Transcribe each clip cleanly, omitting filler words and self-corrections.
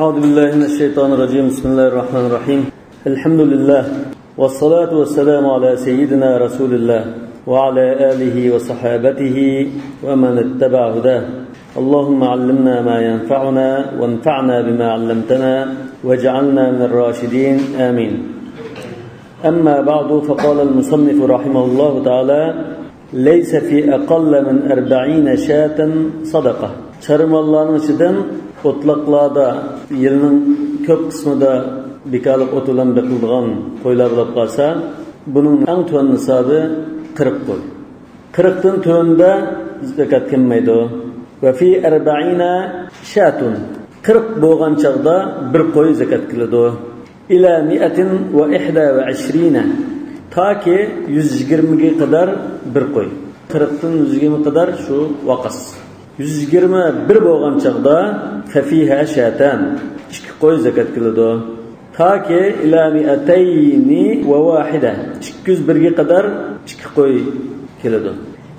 أعوذ بالله من الشيطان الرجيم. بسم الله الرحمن الرحيم. الحمد لله والصلاة والسلام على سيدنا رسول الله وعلى آله وصحابته ومن اتبع هداه. اللهم علمنا ما ينفعنا وانفعنا بما علمتنا واجعلنا من الراشدين، آمين. أما بعد، فقال المصنف رحمه الله تعالى: ليس في أقل من 40 شاة صدقة. Çarı mallarning ichidan otlaqlarda yilning ko'p qismida bekorlik o't bilan beqiladigan qo'ylar bo'lib qolsa, buning eng tuvan nisobi 40 qo'y. 40 dan tuvanda zakat kelmaydi. Va fi 40 shatun, 40 bo'lgan chog'da bir qo'y zakat keladi. Ila 121, toki 120 ga qadar bir qo'y. 40 dan 120 qadar shu vaqas. 121 bo'lgan chog'da fafiha shatan, 2 qo'y zakat keladi. Toki ila 201, 201 ga qadar 2 qo'y keladi.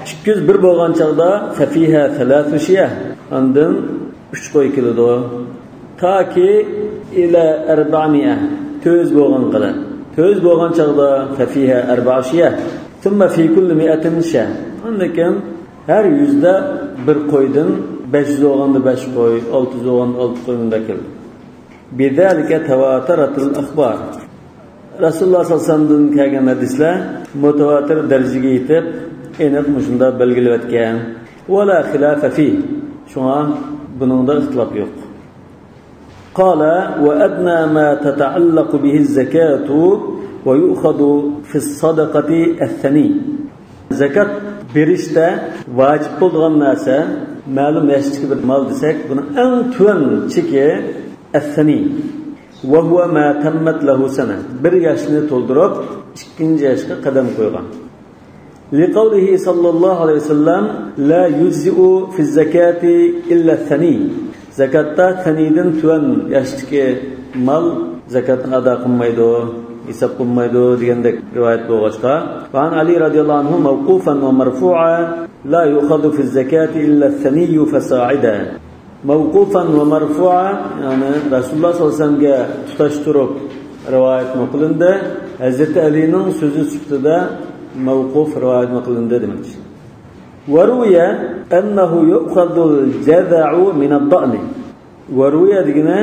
201 bo'lgan chog'da fafiha thalathu shiyah, undan 3 qo'y keladi. Toki ila 400, 400 bo'lgan qadar. 400 bo'lgan chog'da fafiha arba'a shiyah, thumma fi kulli mi'atin shah. Undan keyin har 100da bir qo'ydan 500 bo'lganda 5 qo'y, 600 bo'lganda 6 qo'y bunda keldi. Bidalika tawataratul akhbar. Rasululloh sollallohu alayhi vasallamdan kelgan hadislar mutawatir darajaga yetib, aniq mushunda belgilab o'tgan. Va la khilafa fi. Shunga buningda ixtilof yo'q. Qala va adna ma tata'allaqu bihi az-zakatu va yu'khadhu fi as-sadaqati ath-thani. Zakat berishda vojib bo'lgan narsa ma'lum yashdagi bir mol desak, buni eng tuvan cheki ath-thani va huwa ma tammat lahu sana. Bir yoshni to'ldirib, ikkinchi yoshga qadam qo'ygan. Liqawlihi sallallohu alayhi vasallam: la yujzi'u fi zakati illa ath-thani. Zakatda thanidan tuvan yashdagi mol zakatni ado qilmaydi, hisob qilmaydi degandek rivoyat bo'lg'achqa. Va an Ali radhiyallohu anhu mawqufan va marfu'a: la yu'khadhu fi zakati illa ath-thani fasa'ida. Mawqufan va marfu'a, ya'ni Rasululloh sollallohu alayhi vasallamga tutashtirib rivoyat qilindi. Hazrati Alining so'zi sifatida mawquf rivoyat qilindi demakchi. Va ruwiya annahu yu'khadhu al-jaza'u min ad-da'ni. Va ruwiya degani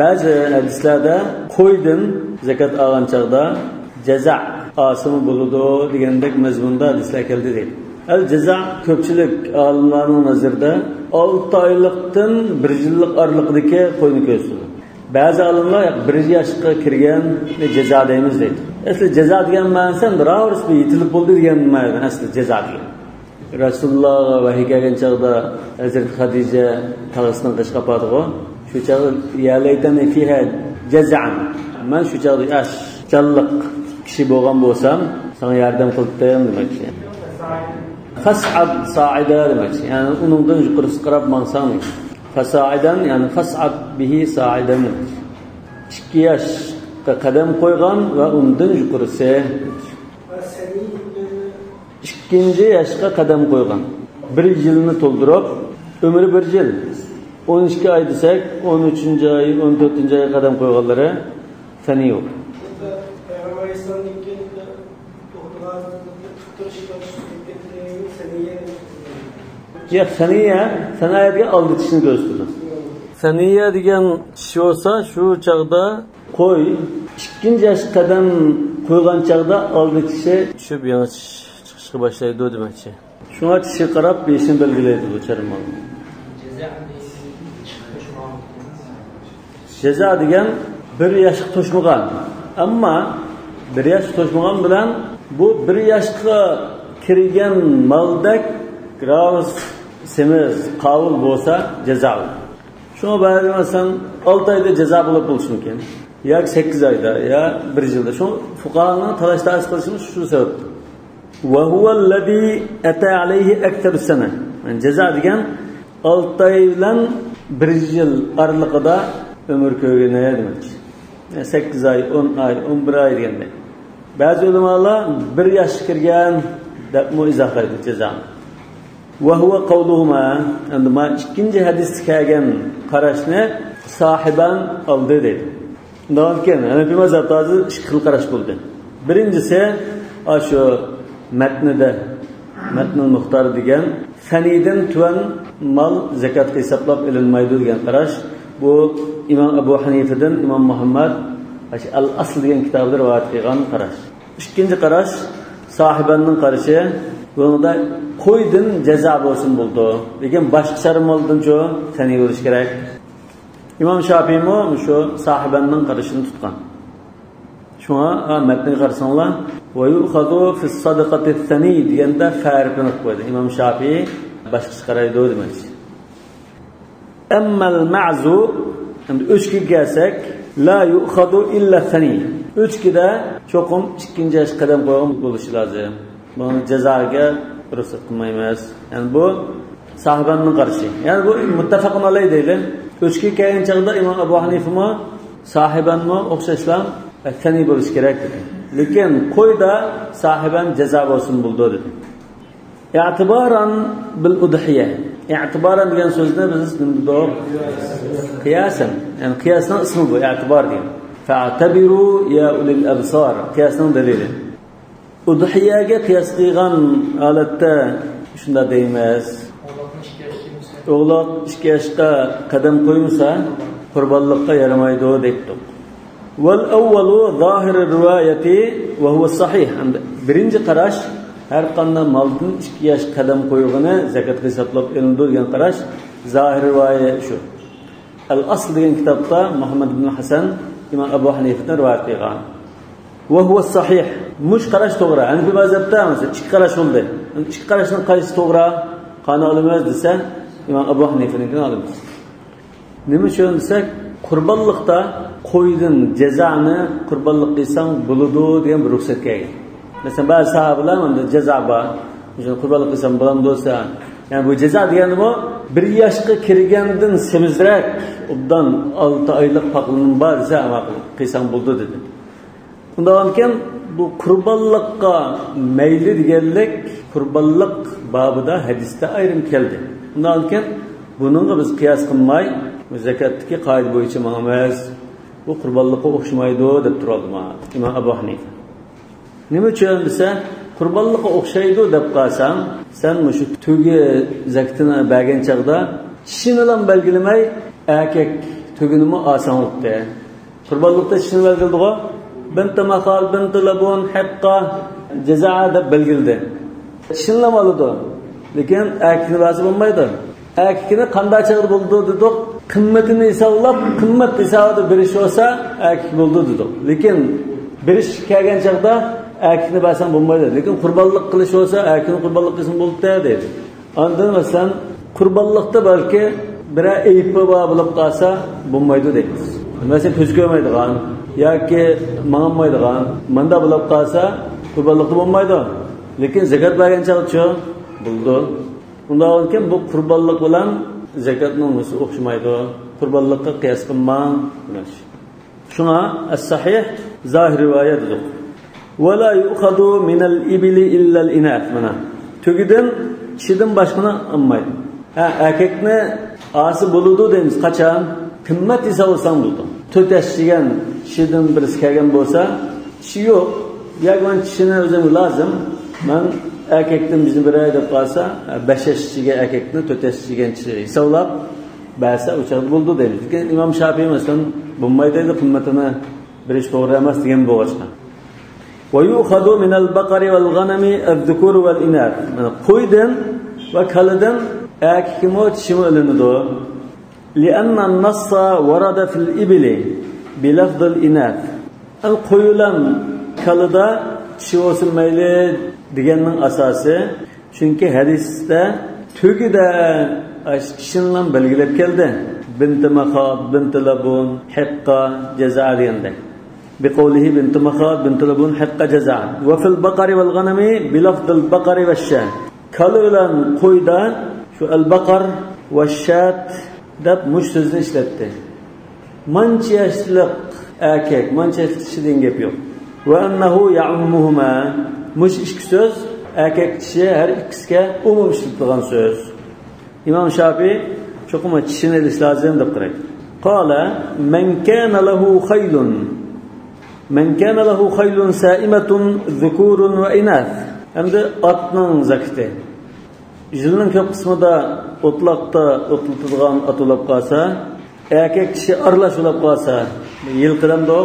ba'zi hadislarda qo'ydan zakat olgan chog'da jaza osimi bo'ladi degandek mazmunda hadislar keldi deydi. Al jaza ko'pchilik olimlarning nazarida 6 oylikdan 1 yillik oraliqdagi qo'yni ko'rsatadi. Ba'zi olimlar 1 yoshga kirgan jaza deymiz deydi. Asli jaza degan ma'nosi ravs bir yetilib bo'ldi degan ma'no asli jaza degan. Rasulullohga vahiy kelgan chog'da Hazrati Xadija tog'asining qishqa apardi-ku. Shu chog'da ya laytani fiha jaz'an. Men shu chog'da yosh jonliq kishi bo'lgan bo'lsam, sana yordam qildim demakchi. Fas'ad sa'ida demakchi. Ya'ni uningdan yuqorisi qarab mansang. Fasa'idan, ya'ni fas'ad bihi sa'idan. 2 yoshga qadam qo'ygan va undan yuqorisi. 2 yoshga qadam qo'ygan. 1 yilni to'ldirib, umri 1 yil. 12 oy desak, 13-oy, 14-oy qadam qo'yganlari sani yo'q. Ya saniya, saniyaga oldi tishini ko'rsatdi. Saniya degan tish bo'lsa, shu chog'da qo'y 2 yosh qadam qo'ygan chog'da oldi tishi tushib yana chiqishga boshlaydi demakchi. Shunga tishi qarab beshini belgilaydi bu charmol. Jaza degan 1 yoshga to'shmagan. Ammo 1 yoshga to'shmagan bilan bu 1 yoshga kirgan moldak ravs semiz qovul bo'lsa jazo. Shunga ba'zi masalan 6 oyda jazo bo'lib bo'lishi mumkin. Yoki 8 oyda yo 1 yilda. Shu fuqaroning talash tartish qilishimiz shu sababdan. Va huwa allazi ata alayhi akthar sana. Yani jazo degan 6 oy bilan 1 yil oralig'ida ömür ko'rgani demak. 8 oy, 10 oy, 11 oy deganda. Ba'zi ulamolar 1 yoshga kirgan deb izohlaydi jazoni. Va huwa qawluhuma. Endi ma ikkinchi hadis kelgan qarashni Sahiban oldi deydi. Undan keyin Hanafiy mazhabda hozir ikki xil qarash bo'ldi. Birinchisi shu matnida matnul muxtor degan saniydan tuvan mal zakatga hisoblab ilinmaydi degan qarash. Bu Imom Abu Hanifadan Imom Muhammad Al Asl degan kitobda rivoyat qilgan qarash. Ikkinchi qarash sahibanning qarashi, bunda qo'ydan jazo bo'lsin bo'ldi. Lekin boshqa charm moldanchu saniy bo'lish kerak. İmam Şafii shu sahibanning qarashini tutgan. Shunga matnga qarasanglar, va yu'khadu fi sadaqati thani deganda farqini qo'ydi. İmam Şafii boshqacha qaraydi demak. Ammal ma'zu, endi o'chkiga kelsak, la yu'khadu illa thani. O'chkida cho'qim ikkinchi yosh qadam qo'ygan bo'lishi lozim. Buni jazoga ruxsat qilmaymiz. Ya'ni bu sahibanning qarashi. Ya'ni bu muttafaqun alayhi deydi. O'chki kelgan chog'da Imom Abu Hanifami, sahibanmi o'xshashlar thani bo'lishi kerak dedi. Lekin qo'yda sahiban jazo bo'lsin bo'ldi dedi. I'tiboran bil udhiya. I'tiboran degan so'zni biz nima dedik? Qiyosan. Ya'ni qiyosning ismi bu, i'tibor degan. Fa'tabiru ya ulil absar. Qiyosning dalili. Udhiyaga qiyos qilgan holatda shunda deymiz. O'g'loq 2 yoshga qadam qo'ymasa qurbonlikqa yaramaydi debdi. Val awwalu zahir rivoyati va huwa sahih. Birinchi qarash har qanday moldan 2 yosh qadam qo'yg'ini zakatga hisoblab ilinadi degan qarash zahir rivoya shu. Al Asl degan kitobda Muhammad ibn Hasan Imom Abu Hanifadan rivoyat qilgan. Va huwa sahih. Mush qarash to'g'ri. Hanafi mazhabda masalan ikki qarash bo'ldi. Ikki qarashning qaysi to'g'ri? Qani olamiz desa İmam Abu Hanife'ninkini olamiz. Nima uchun desak, qurbonlikda qo'ydan jazoni qurbonlik qilsang bo'ladi degan bir ruxsat kelgan. Masalan, ba'zi sahobalar menda jazo bor, masalan qurbonlik qilsam bo'lamdi desa, ya'ni bu jazo degani bu 1 yoshga kirgandan semizroq, obdan 6 oylik paqlinim bor desa, qilsang bo'ldi dedi. Undan keyin bu qurbonlikqa mayli deganlik qurbonlik babida hadisda ayrim keldi. Undan keyin buningga biz qiyos qilmay, zakotdagi qoida bo'yicha mangamiz, bu qurbonlikqa o'xshamaydi deb turadi Imom Abu Hanifa. Nima uchun desa, qurbonlikqa o'xshaydi deb qolsang, sen shu tugi zakotini bergan chaqda tishini ham belgilamay, erkak tuginimi olsang bo'ldi. Qurbonlikda tishini belgildi-ku, bint maqal, bint labun, hiqqa, jazaa deb belgildi. Tishini ham oladi. Lekin erkakni bersa bo'lmaydi. Erkakni qanday chaqda bo'ldi dedik, qimmatini hisoblab, qimmat hisobida berish bo'lsa, erkak bo'ldi dedik. Lekin berish kelgan chaqda erkakni bersam bo'lmaydi. Lekin qurbonlik qilish bo'lsa, erkakni qurbonlik qilsin bo'ldi deydi. Ondan masalan, qurbonlikda balki biror aybi bor bo'lib qolsa, bo'lmaydi deymiz. Masalan, ko'z ko'rmaydigan yoki mangmaydigan, manda bo'lib qolsa, qurbonlikda bo'lmaydi. Lekin zakat bergan chaqda bo'ldi. Undan keyin bu qurbonlik bilan zakotning o'xshamaydi. Qurbonlikqa qiyos qilmang. Shunga as-sahih zahir rivoyat dedik. Va la yu'khadu min al-ibli illa al-inath. Mana tugidan kishidan boshqani olmaydi. Ha, erkakni osi bo'ladi deymiz qachon? Qimmat hisoblasang bo'ldi. 4 yosh degan kishidan birisi kelgan bo'lsa, tishi yo'q. Yoki men tishini o'zim lozim. Men erkakdan bizni biray deb qolsa, 5 yoshga erkakni 4 yosh degan kishi hisoblab bersa o'chaq bo'ldi deymiz. Lekin Imom Shofiy masalan bo'lmaydi deydi, qimmatini berish to'g'ri emas degan bo'lg'achqa. Va yu'khadu min al-baqari wal-ghanami az-zukur wal-inath. Mana qo'ydan va kalidan erkakmi tishimi ilinadi. Li'anna an-nassa warada fil ibli bi lafz al-inath. Al-qo'ylan kalida tishi bo'lsin mayli deganning asosi, chunki hadisda tugida tishini belgilab keldi. Bint Makhad, bint Labun, hiqqa, jaza deganda. بقوله بنت مخاض بنت لبون حق جزاء. وفي البقر والغنم بلفظ البقر والشاة. Kalı qo'yda shu al-baqar va shat deb mush so'zni ishlatdi. Mancha yoshliq erkak, mancha yoshli kishi degan gap yo'q. Va annahu ya'ummuhuma. Mush ikki so'z erkak kishi har ikkisiga umum ishlatilgan so'z. İmom Shofiy cho'qim tishini ilish lozim deb qaraydi. قال من كان له خيل، من كان له خيل سائمة ذكور وإناث. Endi otning zakati. Yilning ko'p qismida o'tloqda o'tlatadigan ot bo'lib qolsa, erkak kishi aralash bo'lib qolsa, yil qilamdi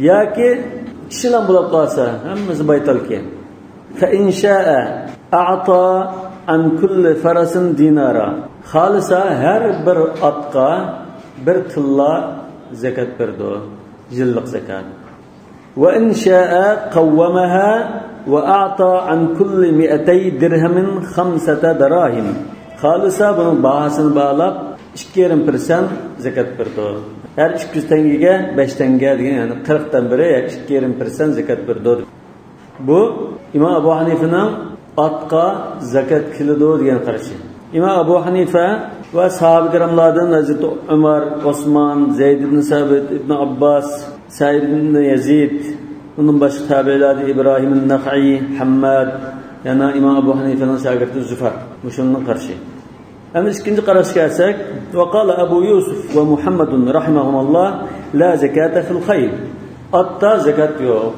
yoki kishilar bo'lib qolsa, hammasi baytalki. Fa in sha'a a'ta an kulli farasin dinara. Xolisa har bir otga bir tilla zakat berdi, yillik zakat. Va in sha'a qawwamaha va a'ta an kulli mi'atay dirhamin khamsata darahim. Xolisa buning bahosini bog'lab 2,5% zakat berdi. Har 200 tengaga 5 tanga degan, ya'ni 40dan biri 2,5% zakat berdi. Bu Imom Abu Hanifaning otga zakat keladi degan qarashi. Imom Abu Hanifa va sahoba kiramlardan Hazrati Umar, Osmon, Zayd ibn Sabit, Ibn Abbos, Said ibn Yazid, undan boshqa tabilardan Ibrohim an-Nakhai, Hammad, yana Imom Abu Hanifaning shogirdi Zufar, shundan qarshi. Endi ikkinchi qarashga kelsak, va qala Abu Yusuf va Muhammadun rahimahumulloh la zakata fil khayl. Otda zakat yo'q.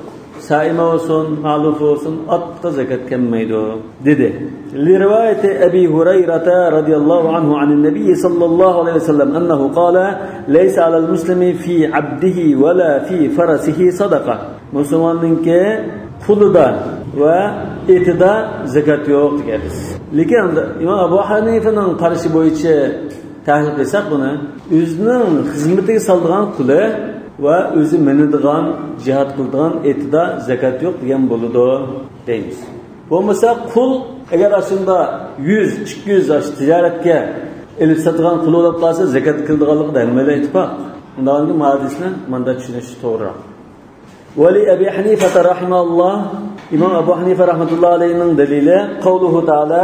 Saima olsun, ma'luf olsun, otda zakat kelmaydi dedi. Li rivoyati Abi Hurayrata radhiyallohu anhu anin nabiy sallallohu alayhi vasallam annahu qala laysa alal muslimi fi abdihi va la fi farasihi sadaqa. Musulmonninki pulida va etida zakat yo'q deganmiz. Lekin Imom Abu Hanifaning qarashi bo'yicha tahlil qilsak, buni o'zining xizmatiga soladigan quli va o'zi minadigan, jihad qiladigan etida zakat yo'q degan bo'ladi deymiz. Bo'lmasa qul agar aslida 100, 200 tijoratga ilib sotgan qul bo'lib qolsa, zakat qildiganligida hammalar ittifoq. Undan keyin hadisni manda tushunish to'g'riroq. Vali Abi Hanifa rahimahulloh, Imom Abu Hanifa rahmatullohi alayhining dalili qavluhu ta'ala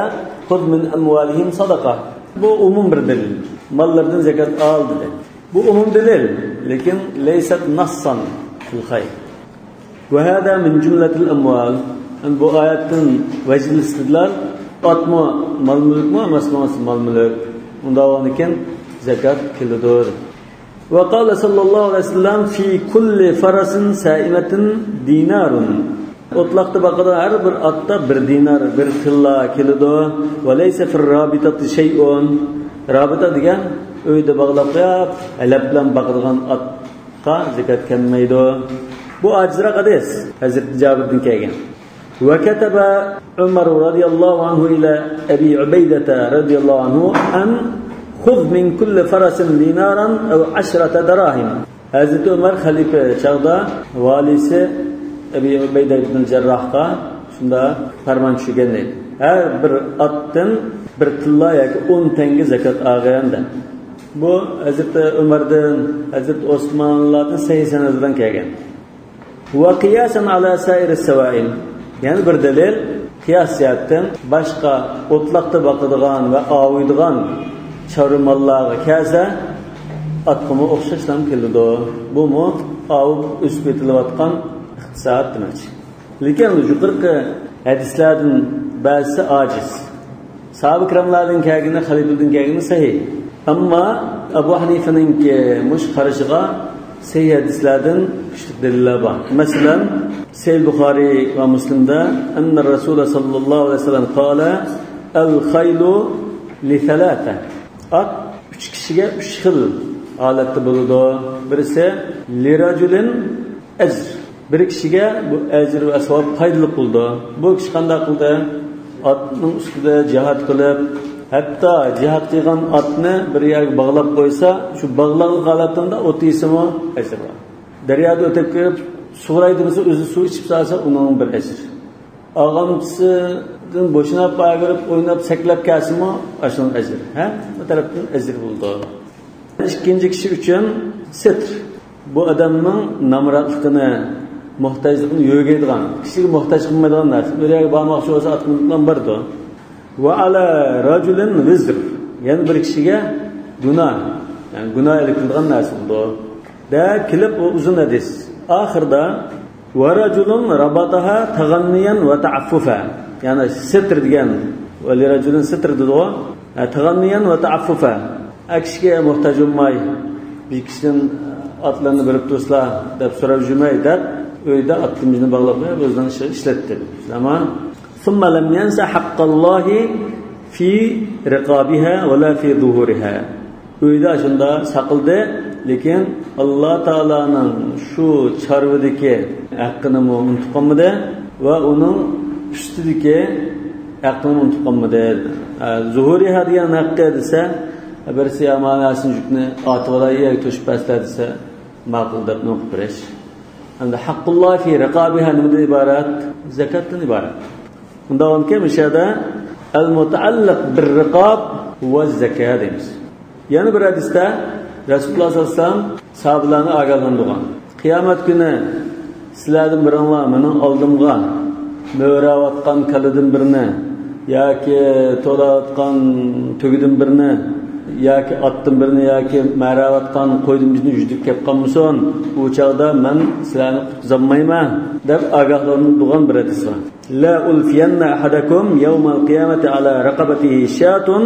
xud min amvalihim sadaqa. Bu umum bir dalil. Mollardan zakat ol dedi. Bu umum dalil, lekin laysat nassan fil khayr. Va hada min jumlatil amval. Bu oyatdan vajl istidlal otmi mal mulkmi emasmi mal mulk. Unda ekan zakat kilidir. Va qala sallallohu alayhi vasallam fi kulli farasin sa'imatin dinarun. O'tloqda baqada har bir otda bir dinar, bir tilla keladi. Va laysa fir rabitati shay'un. Rabita degan uyda bog'lab qo'yib, alab bilan boqadigan otga zakat kelmaydi. Bu ajizroq hadis Hazrat Jabirdan kelgan. Va kataba Umar radhiyallohu anhu ila Abi Ubaydata radhiyallohu anhu an xuz min kulli farasin dinaran aw 10 darahim. Hazrat Umar xalifa chog'da valisi Abi Ubayda ibn Jarrohga shunda farmon tushgan edi. Har bir otdan bir tilla yoki 10 tanga zakat olganda. Bu Hazrat Umardan, Hazrat Osmonlardan sahih sanadidan kelgan. Va qiyasan ala sair savail. Ya'ni bir dalil qiyos jihatdan boshqa o'tloqda boqadigan va ovuydigan chorva mollarga kelsa otqimi o'xshashlam keladi. Bumu ovib o'sib yetilayotgan iqtisod demak. Lekin yuqorqi hadislardan ba'zisi ojiz. Sahoba ikramlardan kelgani, xalifadan kelgani sahih. Ammo Abu Hanifaninki mush qarashiga sahih hadislardan kuchli dalillar bor. Masalan, Sahih Buxoriy va Muslimda anna Rasul sallallohu alayhi vasallam qala al khaylu li thalatha. Ot 3 kishiga 3 xil holatda bo'ladi. Birisi li rajulin ajr. Bir kishiga bu ajr va savob foydali qildi. Bu kishi qanday qildi? Otning ustida jihad qilib, hatto jihad qilgan otni bir yerga bog'lab qo'ysa, shu bog'langan holatda ot yesimi ajr bor. Daryoda o'tib kirib, sug'uraydi bo'lsa, o'zi suv ichib solsa, uning bir ajr. Og'amchisidan bo'shinab bag'irib, o'ynab, saklab kelsimi, shuning ajr. Ha? Bu tarafdan ajr bo'ldi. Ikkinchi kishi uchun sitr. Bu odamning namratligini, muhtojligini yo'gaydigan, kishiga muhtoj qilmaydigan narsa. Bir yerga bormoqchi bo'lsa, otni bilan bordi. Va ala rajulin vizr. Ya'ni bir kishiga gunoh, ya'ni gunoh ilkilgan narsa bu. Da kelib u uzun hadis. Oxirida va rajulun rabataha tag'anniyan va ta'affufa. Ya'ni sitr degan va li rajulin sitr dedi u. Tag'anniyan va ta'affufa. Kishiga muhtoj bo'lmay, Bir kishidan otlarni berib tursizlar deb so'rab yurmay deb uyda otimizni bog'lab qo'yib o'zidan ishlatdi. Ammo ثم لم ينس حق الله في رقابها ولا في ظهورها. Uyda shunda saqildi, lekin Alloh taoloning shu chorvadagi haqqini unutib qolmadi va uning ustidagi haqqini unutib qolmadi. Zuhuriha degan haqqi desa, birisi amonasini yukni otib olay, to'shib pastlar desa, ma'qul deb o'qib berish. Endi haqqulloh fi riqabiha nimadan iborat? Zakatdan iborat. Undan keyin o'shada al-mutaalliq bir-riqob va zakat deymiz. Yana bir hadisda Rasululloh sollallohu alayhi vasallam sahobalarni ogohlantirgan. Qiyomat kuni sizlardan biringlar mening oldimga mo'rayotgan kalidan birini yoki to'layotgan tugidan birini yoki otdan birini yoki marayotgan qo'ydan birini yudib kelib qolmasin, u chog'da men sizlarni qutqizolmayman deb ogohlantirgan bir hadis bor. La ulfiyanna ahadakum yawmal qiyamati ala raqabatihi shatun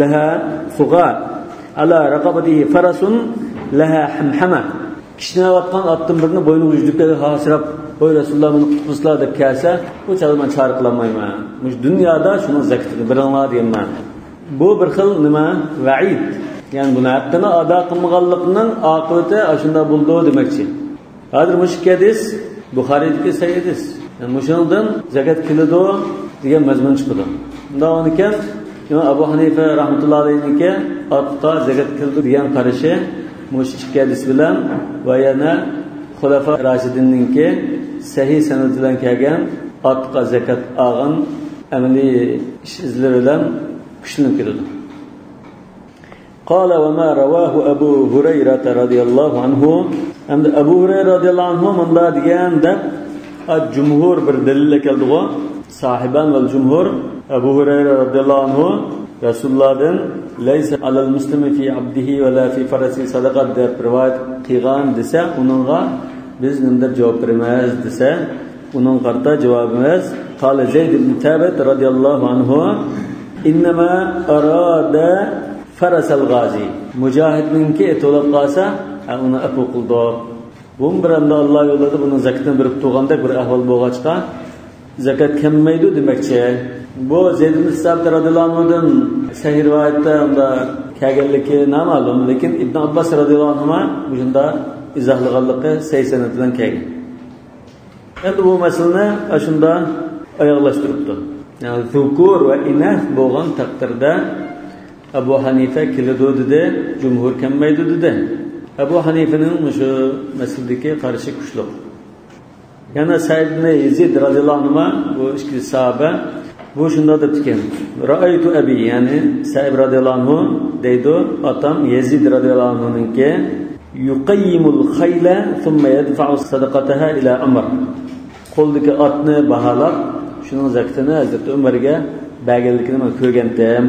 laha fugha ala raqabatihi farasun laha hamhama. Kishnayotgan otdan birini bo'yniga yudib kelib hasirab, "Voy Rasululloh, meni qutqizlar" deb kelsa, u chog'da men chora qilolmayman. Mush dunyoda shuni zakatini biringlar deganman. Bu bir xil nima? Va'id. Ya'ni buni haqqini ado qilmaganlikning oqibati shunda bo'ldi demakchi. Hozir mushuk hadis Buxoriydagi sahih hadis. Yani mushundan zakat keladi degan mazmun chiqadi. Undan ekan Abu Hanifa rahmatullohi alayhiniki otga zakat keldi degan qarashi mush ikki hadis bilan va yana Xulafa Rashidinninki sahih sanad bilan kelgan otga zakat olgan amaliy ish izlari bilan kuchlanib keladi. قال وما رواه أبو هريرة رضي الله عنه. Abu Hurayra radhiyallohu anhu munda degan deb jumhur bir dalil keldi-ku. Sahiban val jumhur Abu Hurayra radhiyallohu anhu Rasulullohdan laysa alal muslimi fi abdihi va la fi farasi sadaqa deb rivoyat qilgan desa, uningga biz nima deb javob beramiz desa, uning qarta javobimiz qala Zayd ibn Thabit radhiyallohu anhu innama arada farasal g'azi. Mujohidninki to'lab qolsa, uni afu qildi. Bu biranda Alloh yo'lida buni zakatini berib turgandek bir ahvol bo'lg'achqa zakat kelmaydi demakchi. Bu Zayd ibn Sabit radhiyallohu anhudan sahih rivoyatda unda kelganligi noma'lum, lekin Ibn Abbos radhiyallohu anhu bu shunda izohlaganligi sahih sanad bilan kelgan. Endi bu masalani shunda oyoqlashtiribdi. Ya'ni zukur va inas bo'lgan taqdirda Abu Hanifa keladi dedi, jumhur kelmaydi dedi. Abu Hanifaning shu masaladagi qarashi kuchli. Yana Said ibn Yazid radhiyallohu anhu bu ikki sahoba bu shunda deb ekan. Ra'aytu abi, ya'ni Said radhiyallohu anhu deydi, otam Yazid radhiyallohu anhuningki yuqayyimul khayla thumma yadfa'u sadaqataha ila Umar. Qo'ldagi otni baholab, shuning zakatini Hazrat Umarga berganligini men ko'rgandim.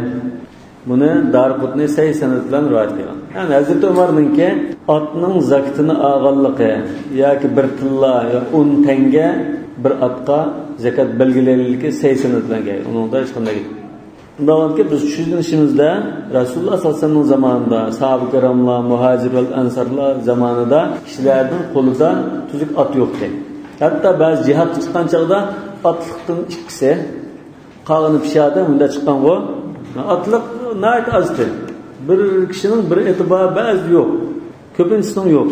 Buni Darqutni sahih sanad bilan rivoyat qilgan. Ya'ni Hazrat Umarninki otning zakatini olganligi yoki bir tilla yo 10 tanga bir otga zakat belgilanganligi sahih sanad bilan kelgan. Uningda hech qanday. Undan biz tushunishimizda Rasululloh sollallohu alayhi vasallam zamanida sahoba kiramlar, muhojir va ansarlar zamanida kishilarning qo'lida tuzuk ot yo'q edi. Hatto ba'zi jihad chiqqan chog'da otliqdan ikkisi qolg'ini pishadi, unda chiqqan-ku. Otliq nihoyat ozdi. Bir kishining bir eti bor, ba'zi yo'q. Ko'pinchisining yo'q.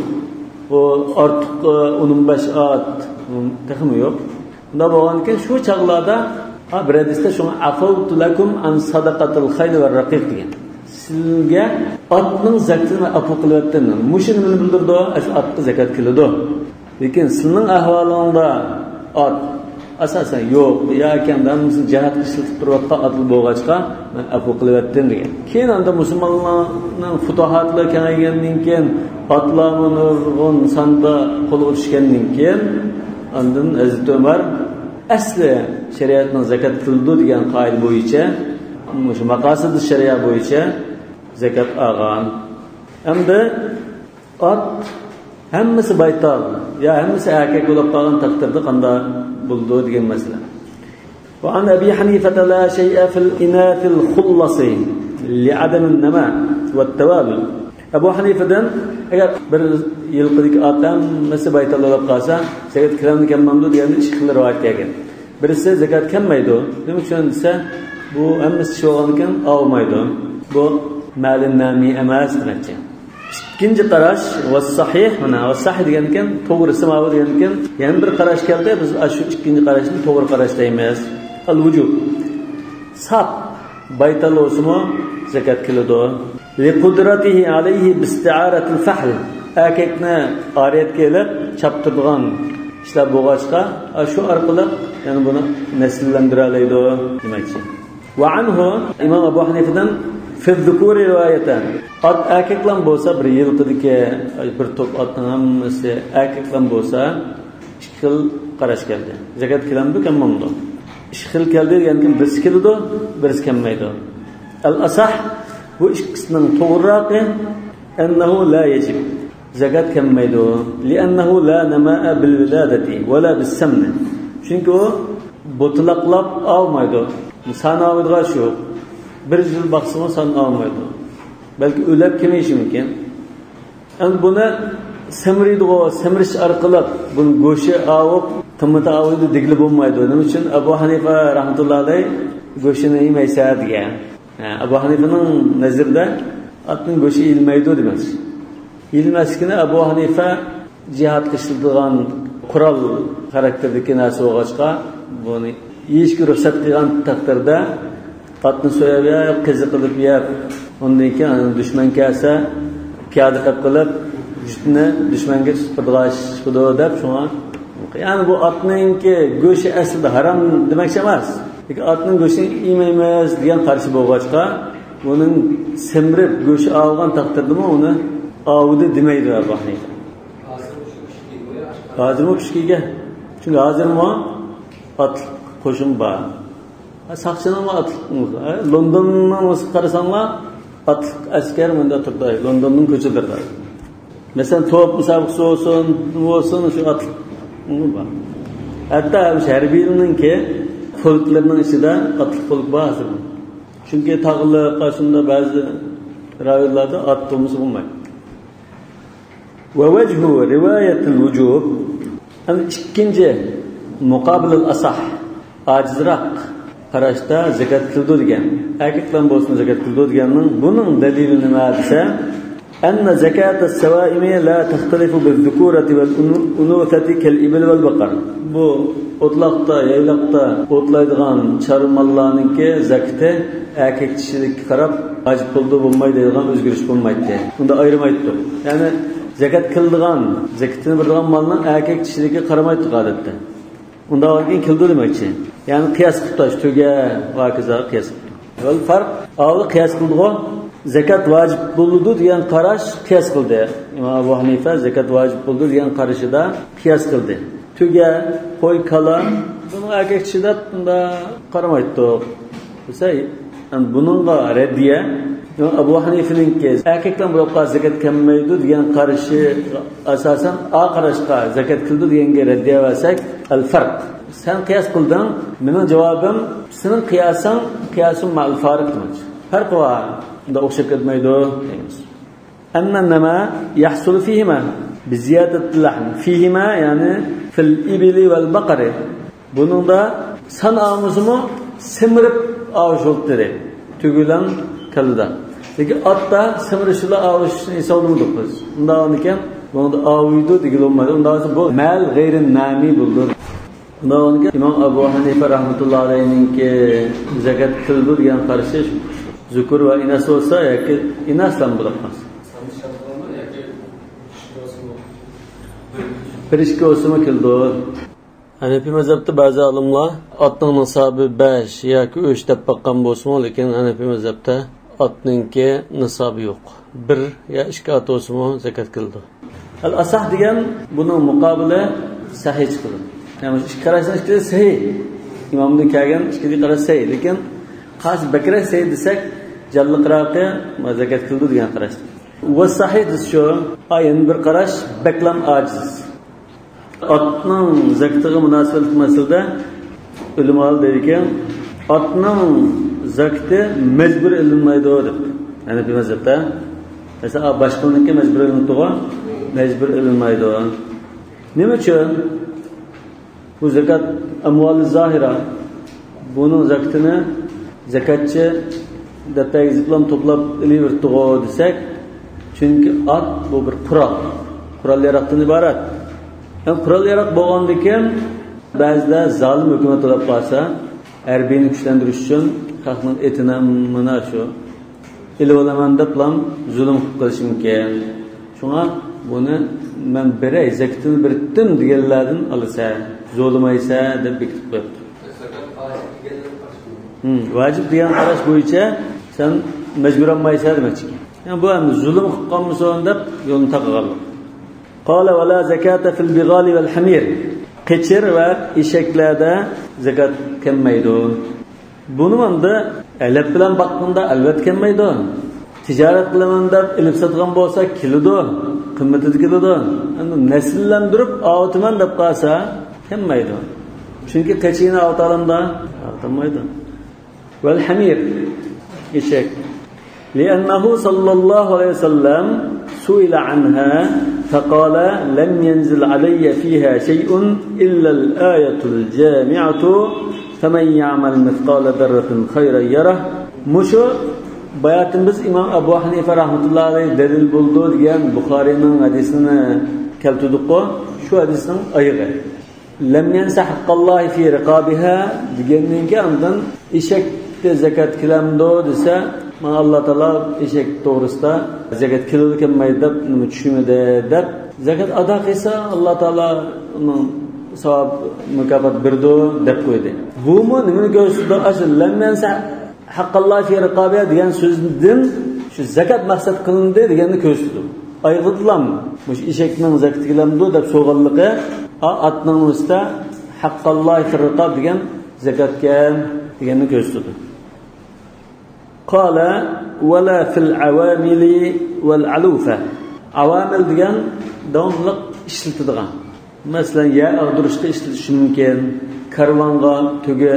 O ortiq 15 ot texmi yo'q. Unda bo'lgan ekan shu chog'larda bir hadisda shunga afawtu lakum an sadaqatil khayl va raqiq degan. Sizga otning zakatini afu qilyaptim. Mushu nimani bildirdi? Shu otga zakat keladi. Lekin sizning ahvolingda ot asosan yo'q yoki hammasini jihatga ishlatib turayotgan otli bo'lg'achqa men afu qilyaptim degan. Keyin anda musulmonlarning futuhatlari kengaygandan keyin otlarni nurg'un sonda qo'lga tushgandan keyin andan Hazrat Umar asli shariatning zakat qildi degan qoida bo'yicha, shu maqosid shariat bo'yicha zakat olgan. Endi ot hammasi baytal yo hammasi erkak bo'lib qolgan taqdirda qanday bo'ldi degan masala. Va an Abi Hanifa la shay'a fil inathil khullasi li'adam an-nama va at-tawabil. Abu Hanifa'dan agar bir yilqidagi ot hammasi baytalab qolsa, zakat kelamdi kelmamdi degan ikki xil rivoyat kelgan. Birisi zakat kelmaydi. Nima uchun desa, bu hammasi ish bo'lgan ekan, olmaydi. Bu malin nami emas demakchi. Ikkinchi qarash va sahih, mana va sahih degan ekan, to'g'risi mana bu degan ekan. Yana bir qarash keldi, biz shu ikkinchi qarashni to'g'ri qarash deymiz. Al vujub. Sap baytal bo'lsa zakat keladi. Li qudratihi alayhi bi isti'aratil fahl. Erkakni oriyatga ilib chaptiradigan ishlar bo'lg'achqa, shu orqali ya'ni buni nasllantira oladi demakchi. Va anhu Imom Abu Hanifa'dan fi dhukuri rivoyatan. Ot erkaklar bo'lsa bir yilqidagi bir to'p otning hammasi erkaklar bo'lsa ikki xil qarash keldi. Zakat kelamdi, kelmamdi. Ikki xil keldi degandan birisi keladi, birisi kelmaydi. Al asah bu ikkisining to'g'rirog'i annahu la yajib. Zakat kelmaydi. Li'annahu la namaa bil wiladati va la bis samn. Chunki u butlaqlab olmaydi. San oladigan shu. Bir yil baqsimi san olmaydi. Balki o'lab kemishi mumkin. Endi buni semiriydigo, semirish orqali buni go'shi ovib, qimmati ovidi degili bo'lmaydi. Nima uchun Abu Hanifa rahmatullohi alayhi go'shini yemaysa degan. Abu Hanifaning nazarida otning go'shi yeyilmaydi demak. Yeyilmasligini Abu Hanifa jihad qilishadigan qurol xarakteridagi narsa bo'lg'achqa buni yeyishga ruxsat qilgan taqdirda otni so'yib yeb, qizi qilib yeb, undan keyin dushman kelsa piyoda qilib qilib jutni dushmanga tutqizg'ash deb shunga. Ya'ni bu otninki go'shi aslida harom demakchi emas. Lekin otning go'shini yemaymiz degan qarshi bo'lg'achqa buning semirib go'shi olgan taqdirdami uni ovdi demaydi Abu Hanifa. Hozirmi kuchga ega. Chunki hozirmi ot qo'shin bor. Saqchining otliq, Londonning o'zi qarasanglar, otliq askar bunda turdi, Londonning ko'chalarida. Masalan, to'p musobaqasi bo'lsin, nima bo'lsin, shu otliq bor. Hatto harbiylarninki polklarning ichida otliq polk bor hozir. Chunki tog'lar qashunda ba'zi rayonlarda ot bo'lmasa bo'lmaydi. Va vajhu rivoyatul vujub. Ikkinchi muqobil al-asah, ojizroq qarashda zakat qildi degan. Erkaklar bo'lsin zakat qildi deganning buning dalili nima desa, anna zakat as-sawaimi la taxtalifu biz-zukurati wal-unuthati kal-ibl wal-baqar. Bu o'tloqda, yayloqda o'tlaydigan chorva mollarninki zakati erkak kishilikka qarab vojib bo'ldi bo'lmaydi degan o'zgarish bo'lmaydi. Unda ayirmaydi. Ya'ni zakat qildigan, zakatini beradigan molning erkak kishilikka qaramaydi odatda. Unda keyin qildi demakchi. Ya'ni qiyos qilib tosh tuga va hokazo qiyos qildi. Val farq avval qiyos qildi-ku, zakat vojib bo'ldi degan qarash qiyos qildi. Imom Abu Hanifa zakat vojib bo'ldi degan qarashida qiyos qildi. Tuga, qo'y, kala buni erkak kishida bunda qaramaydi. Desa, buningga raddiya Abu Hanifaninki erkakdan bu yoqqa zakat kelmaydi degan qarashi asosan a qarashga zakat qildi deganga raddiya bersak, al farq. Sen qiyos qilding, mening javobim sening qiyosing qiyosim ma'al fariq demak. Farq bor. Unda o'xshab ketmaydi deymiz. Anna nama yahsul fihima bi ziyadati lahm. Fihima ya'ni fil ibli val baqari. Buningda san omuzimi semirib ovish bo'ldi. Tugulan kalida. Lekin otda semirishla ovishni hisoblamadik biz. Unda ekan, bunda oviydi degan bo'lmaydi. Unda bu mal g'ayri nami bo'ldi. Unda Imom Abu Hanifa rahmatullohi alayhiniki zakat qildi degan qarashi zukur va inas bo'lsa yoki inasdan bo'lib qolsa. Bir ikki bo'lsa qildi. Hanafi mazhabda ba'zi olimlar otning nisobi 5 yoki 3 deb boqqan bo'lsa, lekin Hanafi mazhabda otninki nisobi yo'q. 1 yo 2 ot bo'lsa zakat qildi. Al asah degan buning muqobili sahih chiqadi. Ya'ni ikki qarashdan ikkisi sahih. Imomdan kelgan ikkisi qarash sahih, lekin qaysi bakra sahih desak, jalliqroqi zakat qildi degan qarash. Va sahih desa shu, ayin bir qarash baklam ajiz. Otning zakatiga munosabatli masalada ulamolar deydi, otning zakati majbur ilinmaydi deb. Ya'ni bu mazhabda Masalan, boshqaniki majbur ilinadigan, majbur ilinmaydi. Nima uchun? Bu zakat amvoli zohira. Buning zakatini zakatchi deb bilan to'plab ilaverdi desak, chunki ot bu bir qurol. Qurol yaroqdan iborat. Qurol yaroq bo'lgandan keyin ba'zida zolim hukumat bo'lib qolsa, harbiyni kuchlantirish uchun xalqning etini mana shu ilib olaman deb zulm qilib qolishi mumkin. Shunga buni men beray, zakatini berdim deganlardan olsa, zo'rlamaysa deb bekitib qo'yibdi. Vajib degan qarash bo'yicha sen majbur olmaysan demoqchi. Yani bu ham zulm qilib qolmasin deb yo'lni taqaganlik. Qala va la zakata fil bighali val hamir. Qechir va eshaklarda zakat kelmaydi. Buni endi alab bilan boqqanda albatta kelmaydi. Tijorat qilaman deb ilib sotgan bo'lsa keladi, qimmatida keladi. Endi nasllantirib ovutaman deb qolsa kelmaydi. Chunki qechini ovutalamda ovutolmaydi. Val hamir eshak. لأنه صلى الله عليه وسلم سئل عنها فقال لم ينزل علي فيها شيء إلا الآية الجامعة فمن يعمل مثقال ذرة خيرا يره. مشو bayatimiz İmam Ebu Hanife rahmetullahi aleyh delil buldu degan Buxoriyning hadisini keltirdik-ku. Shu hadisning oyig'i. Lam yansa haqqallohi fi riqabiha degandan keyin ondan eshakda zakat kelamdi desa, mana Alloh taolo eshak to'g'risida zakat keladi kelmaydi deb nima tushunmadi deb zakat ado qilsa Alloh taolo uning savob mukofot berdi deb qo'ydi. Bumi nimani ko'rsatdi? Asl lam yansa haqqallohi fi riqabiha degan so'zdan shu zakat maqsad qilindi deganni ko'rsatdi. Ayg'idlam shu eshakning zakati kelamdi deb so'rganligi, atning ustida haqqallohi fi riqab degan zakatga deganni ko'rsatdi. Qala wala fil awamili wal alufa. Avamil degan davomli ishlatiladigan. Masalan, ya ag'dirishga ishlatish mumkin, karvonga tuga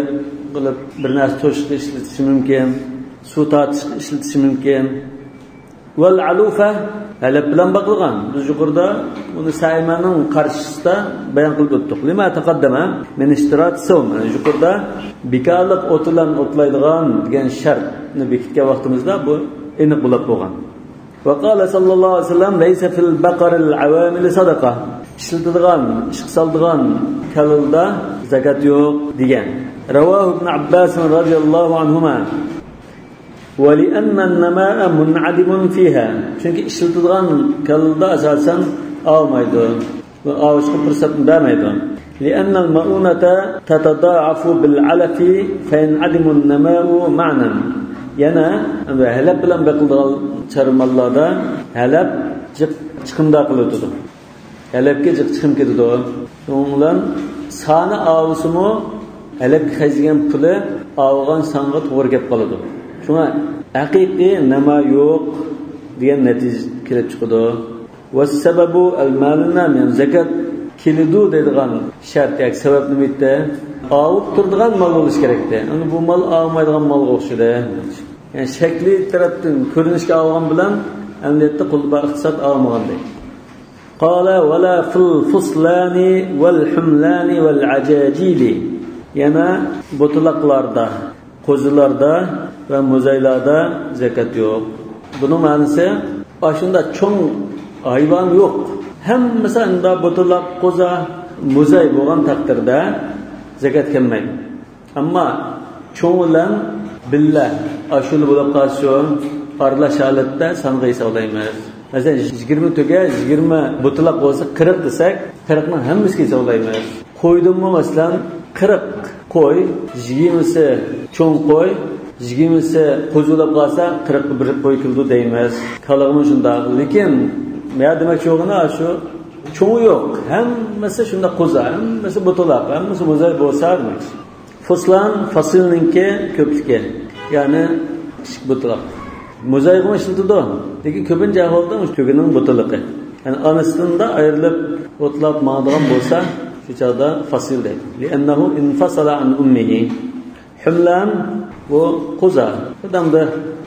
qilib bir narsa to'shishga ishlatish mumkin, suv tortishga ishlatish mumkin. Wal alufa halab bilan baqilgan. Biz yuqorida buni Saimaning qarshisida bayon qilib o'tdik. Lima taqaddama min ishtirat sawm. Yuqorida bekorlik o'tilan o'tlaydigan degan shartni bekitgan vaqtimizda bu aniq bo'lib bo'lgan. Va qala sallallohu alayhi vasallam laysa fil baqaril awamil sadaqa. Ishlatilgan, ishqa soladigan kalilda zakat yo'q degan. Ravohu ibn Abbas radhiyallohu anhuma. ولأن النماء منعدم فيها. Çünkü ishlatilgan kalda asasan olmaydi. Va olishga fursat bermaydi. لأن المؤونة تتضاعف بالعلف فينعدم النماء معنا. Yana halab bilan beqilgan charmallarda halab chiqimda qiladi. Halabga chiqim ketadi. Shuning bilan soni ovsimi halabga xarjlagan puli olgan songa to'g'ri kelib qoladi. Shunga haqiqiy nima yo'q degan natija kelib chiqadi. Va sababu al-malna men zakat kelidi deydigan shart yoki sabab nima edi? Ovib turadigan mol bo'lishi kerakdi. Endi bu mol olmaydigan molga o'xshaydi. Ya'ni shakli tarafdan ko'rinishga olgan bilan amaliyotda qo'lda iqtisod olmagandek. Qala wala fil fuslani wal humlani wal ajajili. Yana bo'taloqlarda, qo'zilarda va muzaylarda zakat yo'q. Buning ma'nosi shunda cho'ng hayvon yo'q. Hammasi unda bo'taloq, qo'za, muzay bo'lgan taqdirda zakat kelmaydi. Ammo cho'ng bilan billa ashul bo'lib qolsa, aralash holatda songa hisoblaymiz. Masalan, 20 tuga 20 bo'taloq bo'lsa 40 desak, 40 ning hammasiga hisoblaymiz. Qo'ydimmi masalan 40 qo'y, 20si cho'ng qo'y, 20si qo'zilab qolsa 41 qo'y keldi deymiz. Kalig'imi shundoq, lekin men demak yo'g'ini shu cho'ng yo'q. Hammasi shunda qo'za, hammasi bo'taloq, hammasi muzay bo'lsa demak. Fuslan fasilninki ko'pligi, ya'ni kichik bo'taloq. Muzayga ishlatadi, lekin ko'pincha ahvolda tugining bo'taliqi. Ya'ni onasidan ayrilib o'tlab ma'digan bo'lsa, shu chog'da fasil deydi. Li'annahu infasala an ummihi. Humlan bu qo'za. Odamda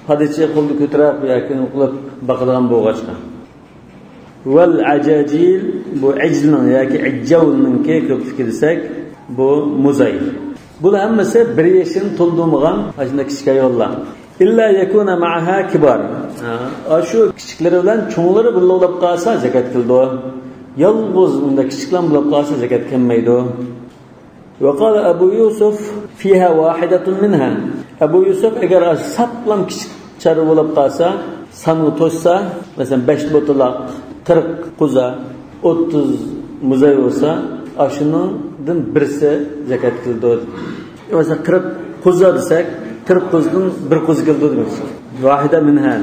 Padichi qo'lda ko'tarib yoki qilib boqadigan bo'lg'achqa. Val ajajil bu ijlning yoki ijjavninki ko'pligi desak bu muzay. Bular hammasi bir yoshini to'ldirmagan shunday kichik hayvonlar. Illa yakuna ma'aha kibar. Shu kichiklari bilan cho'nglari birga bo'lib qolsa zakat qildi. Yolg'iz unda kichiklar bo'lib qolsa zakat kelmaydi. وقال أبو يوسف فيها واحدة منها. Abu Yusuf agar saplam kichik chorva bo'lib qolsa, sonni to'shsa, masalan 5 botaloq, 40 quza, 30 muzay bo'lsa, shundan birisi zakat qildi. Masalan 40 quza desak, 40 quzdan bir quz qildi demak. Vahida minha.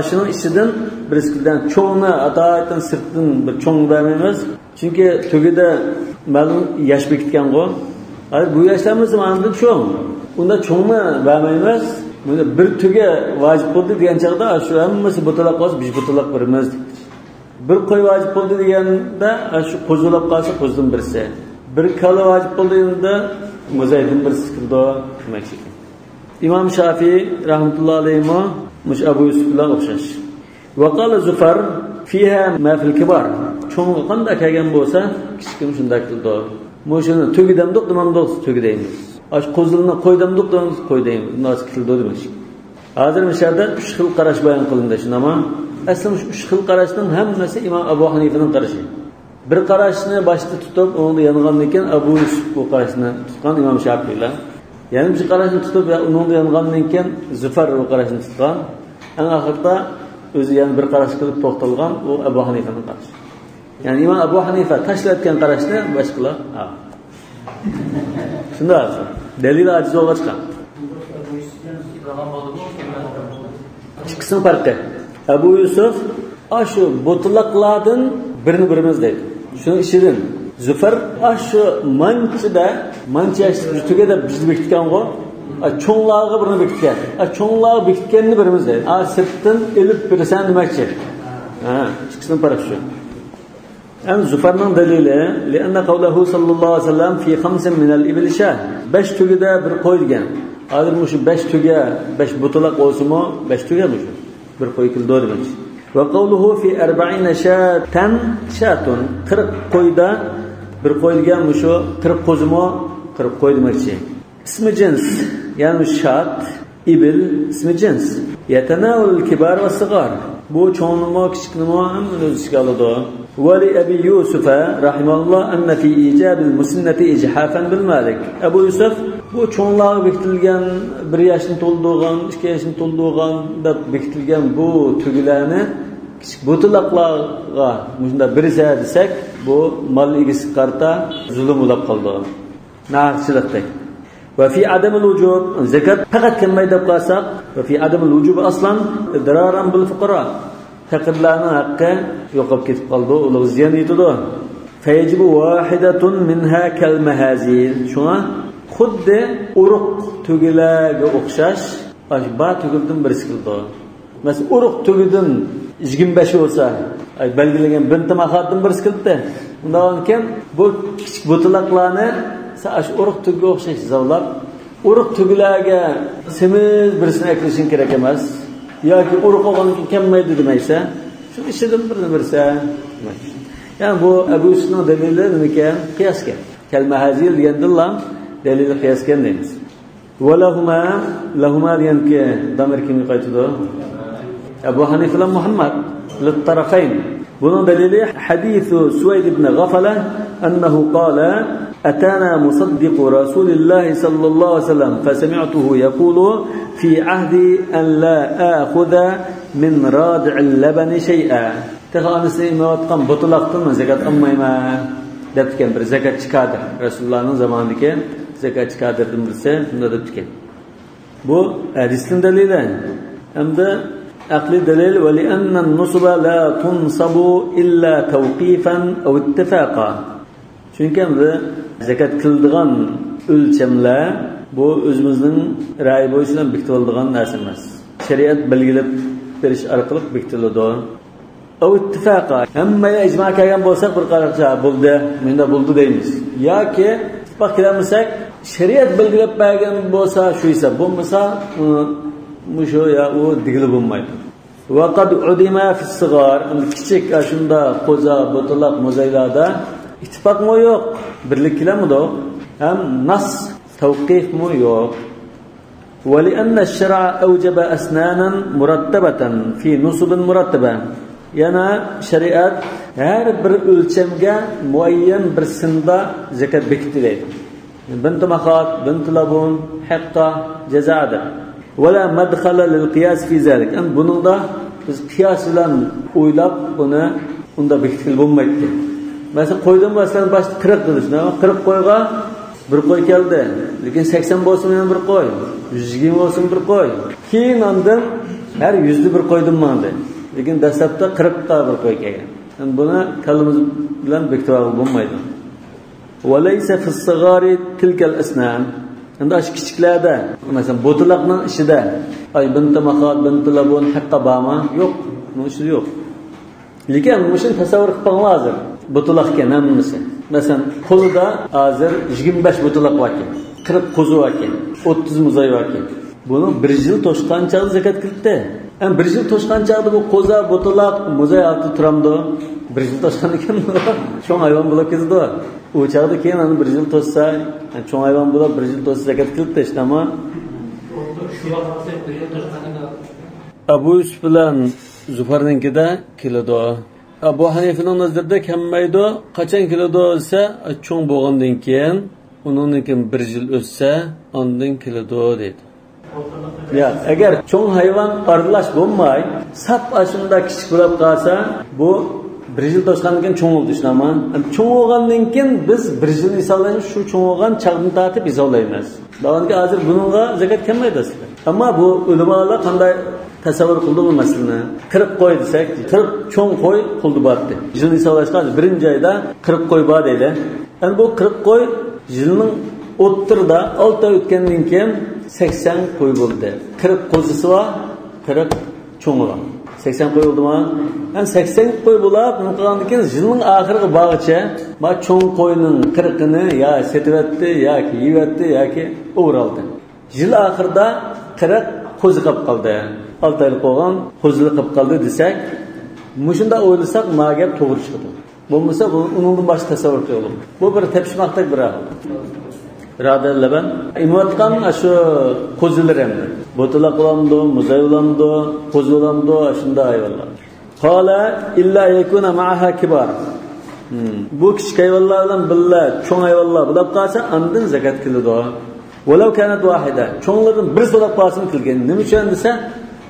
Shuning ichidan birisi qilgan cho'ngni adolatdan sirtdan bir cho'ng bermaymiz. Chunki tugida ma'lum yosh bekitgan-ku. Bu yoshlarimiz mana cho'ng. Unda cho'ngni bermaymiz. Bunda bir tuga vojib bo'ldi degan chaqda shu hammasi butalab qolsa, biz butalab beramiz. Bir qo'y vojib bo'ldi deganda shu qo'zilab qolsa, qo'zdan birisi. Bir kala vojib bo'ldi deganda muzaydan birisi qildi demakchi. İmom Shafiy rahmatullohi alayhi mush Abu Yusuf bilan o'xshash. Va qala Zufar fiha ma fil kibar. Cho'ng'i qanday kelgan bo'lsa, kichikini shunday qildi. Mushuni tugidamdiq demamdiq tugi deymiz. Ash qo'zilni qo'ydamdiq demamiz qo'y deymiz. Nasib qildi demak. Hozir mishalda 3 xil qarash bayon qilindi shunama. Asli 3 xil qarashning hammasi Imom Abu Hanifaning qarashi. Bir qarashni boshda tutib, uni yongandan keyin Abu Yusuf bu qarashni tutgan Imom Shafiylar. Ya'ni bir qarashni tutib, uni yongandan keyin Zufar bu qarashni tutgan. Eng oxirida o'zi yana bir qarash qilib to'xtalgan, u Abu Hanifaning qarashi. Ya'ni Imom Abu Hanifa tashlayotgan qarashni boshqalar shunday dalil ajiz bo'lgan. Ikkisining farqi. Abu Yusuf shu butlaqlardan birini birimiz deydi. Shuni ichidan Zufar shu manchida mancha tugada bizni bekitgan-ku, cho'nglarga birini bekitgan. Cho'nglarga bekitganni birimiz deydi. Sirtdan ilib berasan demakchi. Ha, ikkisining farqi shu. Zufarning dalili, lianna qawluhu sallallohu alayhi vasallam fi khamsin min al-ibl shah. 5 tugida bir qo'y degan. Hozir shu 5 tuga, 5 butlaq bo'lsa-mu, 5 tuga shu. Bir qo'y kildo demak. Va qawluhu fi 40 shatan shatun. 40 qo'yda bir qo'y degan shu 40 qo'zimi, 40 qo'y demakchi. Ismi jins, ya'ni shat, ibil ismi jins. Yatanawul kibar va sigar. Bu cho'ngmi, kichikmi hammani o'z ichiga oladi. ولأبي يوسف رحمه الله أن في إيجاب المسنة إجحافا بالمالك. Abu Yusuf bu cho'nglarga bekitilgan, bir yoshni to'ldirgan, 2 yoshni to'ldirgan deb bekitilgan bu tugilarni kichik butlaqlarga shunda birsa desak, bu mol egasiga qarata zulm bo'lib qoldi. Naqchilikdek. Va fi adamul vujub zakat faqat kelmay deb qolsak, va fi adamul vujub aslan idraran bil fuqara. Faqirlarning haqqi yo'qolib ketib qoldi, ular ziyon yetadi. Fayajibu wahidatun minha kal mahazil. Shunga xuddi urug' tugilarga o'xshash ba tugildan birisi qildi. Masalan, urug' tugidan 25 bo'lsa, belgilangan binti mahatdan birisi qildi. Undan keyin bu kichik butlaqlarni shu urug' tugiga o'xshash hisoblab, urug' tugilarga semiz birisini eklashing kerak emas. Yoki urug' olgandan keyin kelmaydi demaysa, shu ichidan birini birsa. Ya'ni bu Abu Yusufning dalili nima ekan? Qiyosga. Kalmahazil deganda dalili qiyosga deymiz. Va lahuma, lahuma deganki damir kimga qaytadi? Abu Hanifa bilan Muhammad lit-tarafayn. Buning dalili hadithu Suvayd ibn G'afala annahu qala أتانا مصدق رسول الله صلى الله عليه وسلم فسمعته يقول في عهدي أن لا آخذ من رادع اللبن شيئا. Texanisi imayotgan butlaqdan zakat olmayman deb ekan bir zakatchi kadr. Rasulullohning zamonidagi zakatchi kadrdan birisi shunda deb ekan. Bu hadisning dalili. Hamda aqli dalil va li'anna an-nusba la tunsabu illa tawqifan aw ittifaqa. Chunki bu zakat qildigan o'lchamlar bu o'zimizning ra'yi bo'yicha bekitiladigan narsa emas. Shariat belgilab berish orqali bekitiladi. Aw ittifaqa. Hammaga ijmo kelgan bo'lsa bir qarashcha bo'ldi, menda bo'ldi deymiz. Yoki ittifoq qilmasak, shariat belgilab bergan bo'lsa shu hisob, bo'lmasa uni Muşu ya u degili bo'lmaydi. وقد عدم في الصغار kichik shunda qo'za, bo'talaq, mo'zaylarda ittifoqmi yo'q, birlik kelamidi? Ham nas tavqifmi yo'q. ولأن الشرع أوجب أسنانا مرتبة في نصب مرتبة. Yana shariat har bir o'lchamga muayyan bir sinda zakat bekitdi deydi. Bint maxat, bint labun, hiqqa, jazaada. ولا مدخل للقياس في ذلك. Buningda biz qiyos bilan o'ylab buni unda bekitib bo'lmaydi. Masalan, qo'ydim, masalan, boshda 40 dedi, shunda 40 qo'yga bir qo'y keldi. Lekin 80 bo'lsin yana bir qo'y, 120 bo'lsin bir qo'y. Keyin ondan har 100 bir qo'ydim mandi. Lekin dastlabda 40 ta bir qo'y kelgan. Yani buni kalimiz bilan bekitib bo'lmaydi. وليس في الصغار تلك الأسنان. Endi ash kichiklarda, masalan, bo'tilaqning ichida ay bint maxat, bint labun hiqqa bormi? Yo'q, buning ichida yo'q. Lekin shuni tasavvur qilib qo'ying hozir. Bo'tilaq ekan hammasi. Masalan, qo'lida hozir 25 bo'tilaq bor ekan, 40 qo'zi bor ekan, 30 muzay bor ekan. Buni bir yil to'shgan chog'da zakat kiritdi. Endi bir yil to'shgan chog'da bu qo'za, bo'tilaq, muzay oldi turamdi. Bir yil to'shgan ekan, cho'ng hayvon bo'lib ketdi. U chog'da keyin ana bir yil to'shsa, cho'ng hayvon bo'lib bir yil to'shsa zakat kiritdi, ishlama. Abu Yusuf bilan Zufarninkida keladi. Abu Hanifaning nazarida kammaydi. Qachon keladi desa, cho'ng bo'lgandan keyin, undan keyin bir yil o'tsa, ondan keladi deydi. Ya, agar cho'ng hayvon aralash bo'lmay, sap ashunda kichik bo'lib qolsa, bu bir yil to'shgandan keyin cho'ng bo'ldi, ishlama. Cho'ng bo'lgandan keyin biz bir yil hisoblaymiz, shu cho'ng bo'lgan chog'ni tortib hisoblaymiz. Balki hozir buningga zakat kelmaydi aslida. Ammo bu ulamolar qanday tasavvur qildi bu masalani? 40 qo'y desak, 40 cho'ng qo'y qildi bordi. Yilni hisoblashga birinchi oyda 40 qo'y bor deydi. Endi bu 40 qo'y yilning o'ttirida 6 oy o'tgandan keyin 80 qo'y bo'ldi. 40 qo'zisi bor, 40 cho'ngi bor. 80 qo'y bo'ldimi? Endi 80 qo'y bo'lib, nima qilgandan keyin yilning oxirgi bog'icha ma cho'ng qo'yning 40ini yo setyapti, yoki yeyapti, yoki o'g'iroldi. Yil oxirida 40 qo'zi qolib qoldi. 6 oylik bo'lgan qo'zili qolib qoldi desak, mushunda o'ylasak, ma gap to'g'ri chiqadi. Bo'lmasa bu uningdan boshqa tasavvur qilib. Bu bir tepishmoqdek bir ahvol. Birodarlar, imayotgan shu qo'zilar endi. Bo'tala qilamdi, muzay bo'lamdi, qo'zi bo'lamdi, shunday hayvonlar. Qala illa yakuna ma'aha kibar. Bu kichik hayvonlar bilan birga cho'ng hayvonlar bo'lib qolsa, andin zakat qiladi. Walau kanat wahida. Cho'nglardan birisi bo'lib qolsin qilgan. Nima uchun desa,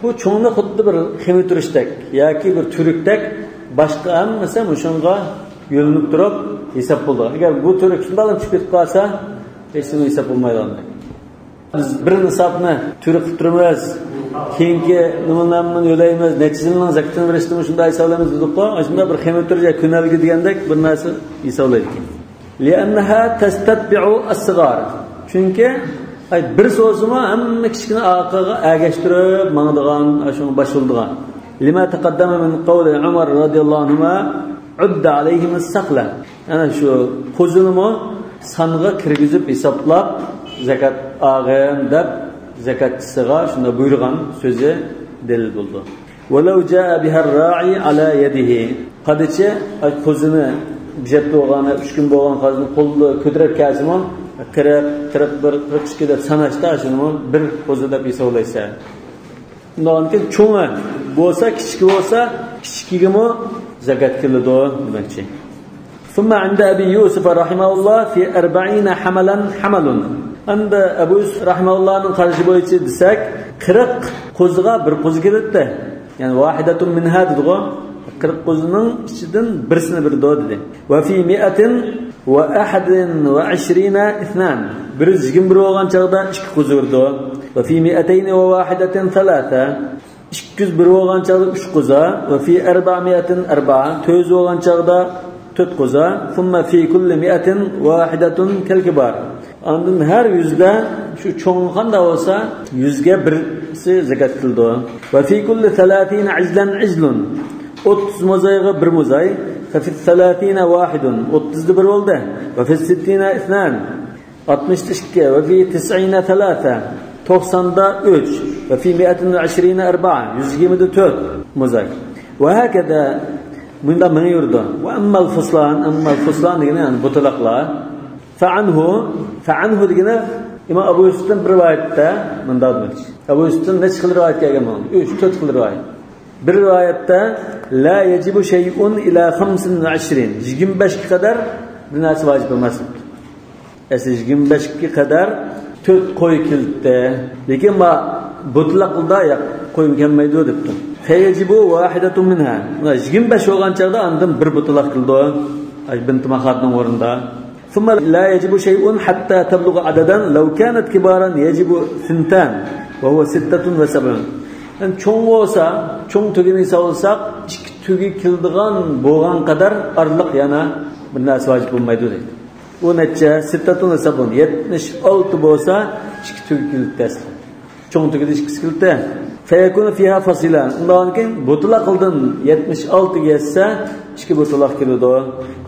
bu cho'ngni xuddi bir ximi turishdek yoki bir turikdek boshqa hammasi shunga yo'linib turib hisob bo'ldi. Agar bu turik shundan chiqib ketib qolsa, hech nima hisob bo'lmaydi. Biz bir nisobni turik qilib turamiz, keyingi nimalarni yo'laymiz, necha yilning zakotini berishni shunday hisoblaymiz dedik-ku, shunda bir ximi turish kunalgi degandek bir narsa hisoblaydi. Li'annaha tastatbi'u as-sig'ar. Chunki ay bir so'zimi hamma kichkina oqaga agashtirib mangdigan, shunga boshildigan. Lima taqaddama min qawli Umar radhiyallohu anhu udda alayhim as-saqla. Ana shu qo'zinimi songa kirgizib hisoblab zakat og'in deb zakatchisiga shunda buyurgan so'zi dalil bo'ldi. Walau jaa biha ar-ra'i ala yadihi. Qadicha qo'zini bijatda bo'lgani 3 kun bo'lgan qozini qo'lida ko'tarib kelsimi 40, 41, 42 deb sanashda shuni bir qo'zi deb hisoblaysa. Undan keyin cho'ngi bo'lsa, kichiki bo'lsa, kichikigimi zakat qiladi demakchi. ثم عند أبي يوسف رحمه الله في 40 حملا حمل. عند أبو يوسف رحمه الله qarashi bo'yicha desak, 40 qo'ziga bir qo'zi keladi. Ya'ni vahidatun minha dedigo. 40 qo'zining ichidan birisini bir dedi. Va fi mi'atin va ahadin va ishrina ithnan. 121 bo'lgan chaqda 2 qo'zi berdi. Va fi mi'atayn va wahidatin thalatha. 201 bo'lgan chaqda 3 qo'za va fi arba'mi'atin arba'a. 400 bo'lgan chaqda 4 qo'za. Thumma fi kulli mi'atin wahidatun kalkibar. Ondan har yuzda shu cho'ng qanday bo'lsa 100ga birisi zakat qildi. Va fi kulli 30 izlan izlun. 30 mozayga bir mozay. Fa fi 30 wahidun. 30 da bir bo'ldi. Va fi 60 ithnan. 62 va fi 90 thalatha. 90'da 3. Ve fi mi'atin ve işrine erba'a. 120'de 4 muzay. Ve hakeda bunda meniyordu. Ve emmel fuslan degeni yani butalaklar. Fe'anhu degeni İmam Abu Yusuf'tan bir rivayette mında demiş. Abu Yusuf'tan neçe xil rivayet kelgan? 3-4 xil rivayet. Bir rivayette la yecibu şey'un ila 25. 25'e kadar bir narsa vacip emas. Asli 25'e kadar 4 qo'y keldi. Lekin ma butlaqda qo'y kelmaydi debdi. Feyecibu vahidatun minha. 25 bo'lgan chaqda andan bir butlaq qildi. Bint Mahadning o'rnida. ثم لا يجب شيء حتى تبلغ عددا لو كانت كبارا يجب ثنتان وهو 76. Yani çoğ olsa, çoğ tügini savulsak, iki tügi kildigan bo'lgan qadar arliq yana bir narsa vacip bo'lmaydi deydi. U necha? 76. 76 bo'lsa, iki tügi kildi. Çoğ tügide ikkisi kildi. Feyekunu fiha fasilan. Undan keyin butlaqildan 76 ga yetsa, iki butlaq keladi.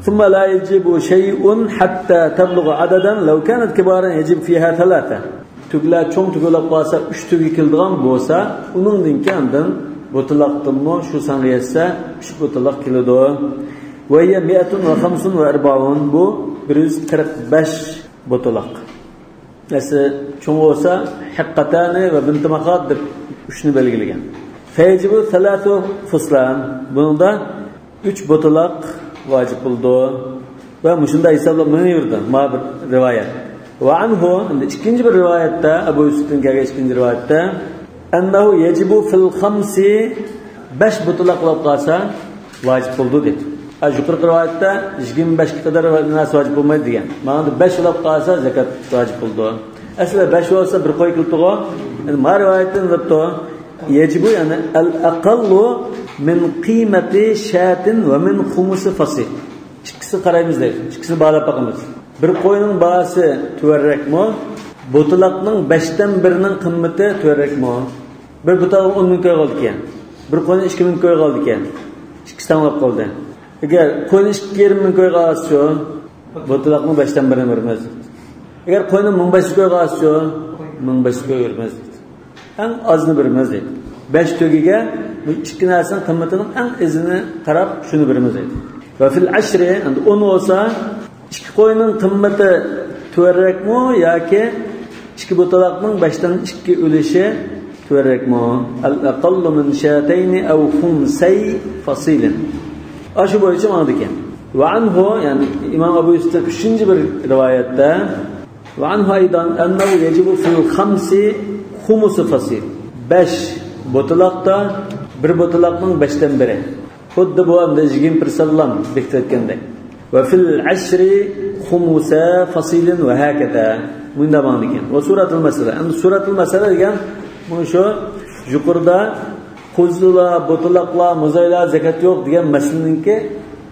ثم لا يجب شيء حتى تبلغ عددا لو كانت كبارا يجب فيها ثلاثة. Tügler çoğ tügülab qolsa, 3 tügi kildigan bo'lsa, uningdan keyin butlaqdanmi shu songa yetsa, 3 butlaq keladi. Ve hiya 145 bu 145 butlaq. Nesi çoğ olsa haqqatani ve bint Mahad deb 3'ni belgilagan. Feyecibu thalathu fuslan. Bunda 3 butlaq vacip bo'ldi. Ve mushunda hisoblab yurdi. Ma bir rivayet. Ve anhu ikinci bir rivayette Abu Yusuf'un kelgan ikinci rivayette ennehu yecibu fil khamsi 5 butlaq bo'lib qolsa vacip bo'ldi dedi. Yuqorqi rivayette 25 qadar narsa vacip bo'lmaydi degan. Mana 5 bo'lib qolsa zakat vacip bo'ldi. Aslida 5 bo'lsa bir qo'y kiltig'o. Endi ma rivayatda debdi yecibu yani el aqallu min qiymati shatin ve min khumusi fasil. İkkisi qaraymiz deydi. Ikkisini bağlab boqamiz. Bir qo'yning bahasi tuvarrakmi? Butlaqning 5'dan 1'ning qimmati tuvarrakmi? Bir butlaq 10 ming qo'y qoldi ekan. Bir qo'yni 2 ming qo'y qoldi ekan. Ikkisi tanlab qoldi. Agar qo'yni 2,5 ming qo'y qolsa, butlaqning 5'dan 1'ini beramiz. Agar qo'yni 1500 qo'y qolsa, 1500 qo'y beramiz. Eng ozini beramiz deydi. 5 tugiga bu ikki narsaning qimmatining eng izini qarab shuni beramiz deydi. Va fil ashri endi 10 bo'lsa, ikki qo'yning qimmati tuvarrakmi yoki ikki butlaqning 5'dan 2 ulushi tuvarrakmi? Al aqallu min shatayni aw khumsay fasilin. Shu bo'yicha ma'noda ekan. Va anhu yani İmam Abu Yusuf'ta 3. bir rivayette ve anhu aydan ennehu yecibu fil khamsi khumusu fasil. 5 butlaqda bir butlaqning 5'dan 1'i. Xuddi bu endi 21 sallam bekitayotgandek. Ve fil ashri khumusa fasilin ve hakada. Bunda ma'no ekan. Va suratul masala. Endi suratul masala degan bu shu yuqorida qo'zula, butlaqlar, muzaylar zakat yo'q degan masalaninki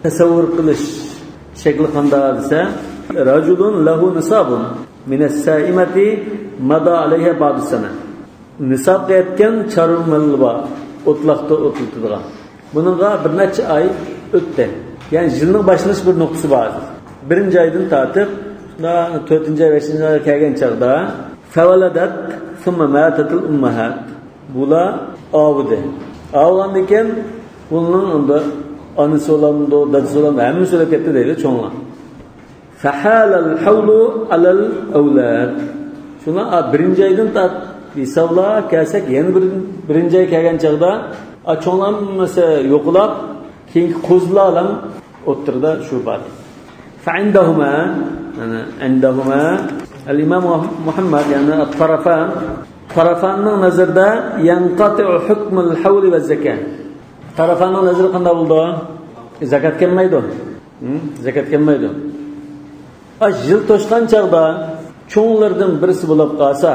tasavvur qilish shakli qanday desa, rajulun lahu nisabun min as-sa'imati mada alayha ba'd sana. Nisabga yetgan chorva moli bor, o'tloqda o'tiladigan. Buningga bir necha oy o'tdi. Ya'ni yilning boshlanish bir nuqtasi bor. Birinchi oydan tortib, 4-oy, 5-oy kelgan chaqda favaladat thumma matatul ummahat. Bular ovdi. Ovgandan keyin bunun unda anisi olamdi, dadasi olamdi, hammasi o'lib ketdi deydi cho'nglar. Fahalal havlu alal avlad. Shuna birinchi oydan tortib hisobla kelsak, yana birinchi oy kelgan chaqda cho'nglar hammasi yo'qlab, keyingi qo'zlar ham o'ttirda shu bor. Fa'indahuma, yani indahuma al-Imam Muhammad yani at-Tarafan, Tarafanning nazarida yanqati'u hukmul havli va zakat. Tarafanning nazari qanday bo'ldi? Zakat kelmaydi. Zakat kelmaydi. Yil to'shgan chaqda cho'nglardan birisi bo'lib qolsa,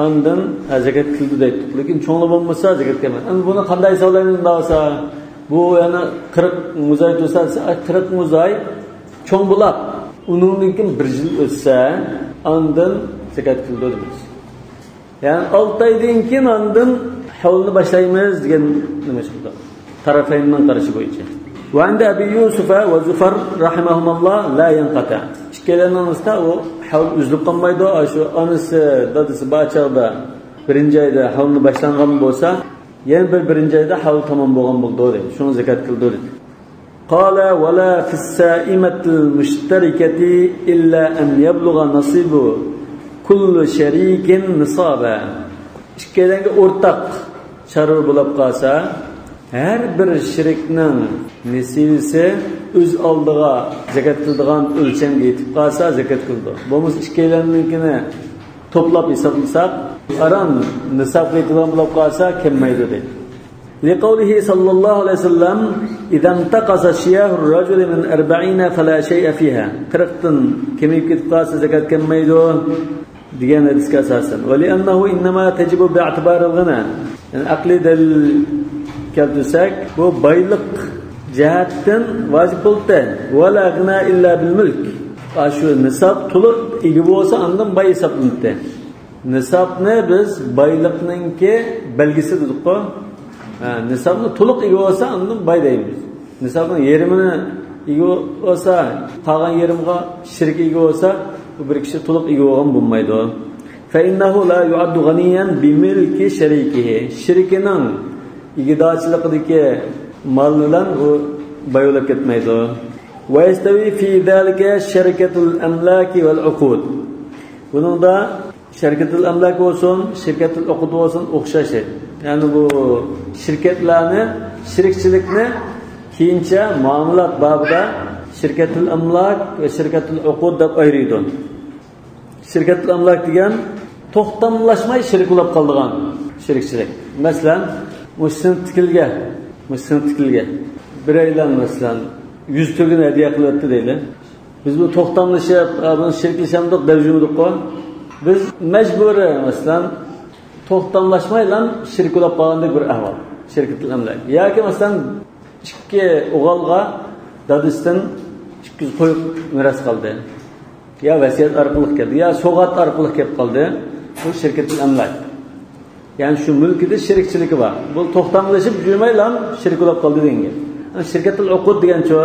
ondan zakat qildi deydi. Lekin cho'nglar bo'lmasa zakat kelmaydi. Endi buni qanday hisoblaymiz bo'lsa, bu yana 40 muzay tursa, 40 muzay cho'ng bo'lib, uningdan keyin bir yil o'tsa, ondan zakat qildi deymiz. Yani 6 oydan keyin ondan havlni boshlaymiz degan nima chiqdi? Tarafaynning qarashi bo'yicha. Va anda Abi Yusuf va Zufar rahimahumulloh la yanqata. Ikkalaning orasida u havl uzilib qolmaydi. Shu onasi, dadasi bor chog'da birinchi oyda havlni boshlangan bo'lsa, yana bir birinchi oyda havl tamom bo'lgan bo'ldi deydi. Shuni zakat qildi deydi. قال ولا في السائمة المشتركة إلا أن يبلغ نصيب كل شريك نصابا. Ikkalanga o'rtaq chorva bo'lib qolsa, har bir sherikning nisibisi o'z oldiga zakat qiladigan o'lchamga yetib qolsa zakat qildi. Bo'lmasa ikkalannikini to'plab hisoblasak, aron nisobga yetadigan bo'lib qolsa kelmaydi deydi. لقوله صلى الله عليه وسلم إذا انتقص شياه الرجل من 40 فلا شيء فيها. 40 kemiyib ketib qolsa zakat kelmaydi degan hadisga asosan. ولأنه إنما تجب باعتبار الغنى. Yani aqliy dalil keltirsak, bu boylik jihatdan vojib bo'ldi. ولا غنى إلا بالملك. Shu nisob to'liq ega bo'lsa, undan boy hisoblanadi. Nisobni biz boylikninki belgisi dedik-ku. Nisobni to'liq ega bo'lsa, undan boy deymiz. Nisobning yerimini ega bo'lsa, qolgan yerimga shirik ega bo'lsa, bu bir kishi to'liq ega bo'lgan bo'lmaydi. فإنه لا يعد غنيا بملك شريكه. Shirikining egidochiligidagi mol bilan u boy bo'lib ketmaydi. ويستوي في ذلك شركة الأملاك والعقود. Buningda şirkatul amlak bo'lsin, şirkatul uqud bo'lsin o'xshash. Ya'ni bu shirkatlarni, shirikchilikni keyincha muomalat babida şirkatul amlak va şirkatul uqud deb ayiradi. Şirkatul amlak degan to'xtamlashmay shirik bo'lib qoldigan shirikchilik. Masalan, muhsin tikilga biraylan masalan 100 to'gin hadiya qilyapti deyli. Biz bu to'xtamlashib, buni shiriklashamdiq deb yurdik-ku. Biz majburiy masalan to'xtamlashmaylan shirik bo'lib qolgandek bir ahvol. Shirkatul amlak. Yoki masalan ikki o'g'ilga dadasidan 200 qo'y meros qoldi. Ya vasiyat orqali keldi, ya sovg'at orqali kelib qoldi. Bu shirkatul amlak. Ya'ni shu mulkida shirikchiligi bor. Bu to'xtamlashib yurmaylan shirik bo'lib qoldi degan. Shirkatul uqud degancha,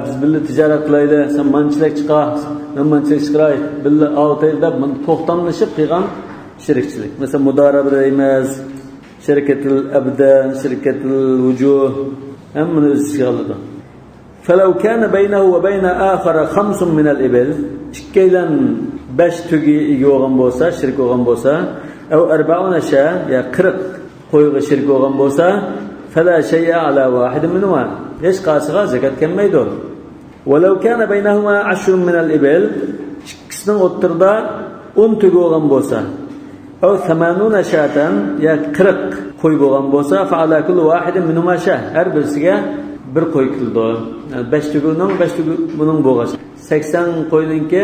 biz birga tijorat qilaylik, sen manchilik chiqar, men manchilik chiqaray, birga oltaylik deb to'xtamlashib qilgan shirikchilik. Masalan, mudaraba deymiz, shirkatul abdan, shirkatul vujuh, hammani o'z ichiga oladi. فلو كان بينه وبين آخر 5 من الإبل، ikkalan 5 tugi ega bo'lgan bo'lsa, shirik bo'lgan bo'lsa, أو 40 شاة, ya 40 qo'yga shirik bo'lgan bo'lsa, فلا شيء على واحد منهما. Hech qaysiga zakat kelmaydi. ولو كان بينهما 10 من الإبل، ikkisining o'rtada 10 tugi bo'lgan bo'lsa, أو 80 شاة, ya 40 qo'y bo'lgan bo'lsa, فعلى كل واحد منهما شاة. Har birisiga bir qo'y keldi. Yani 5 tugining 5 tugi buning bo'lg'ach. 80 qo'yninki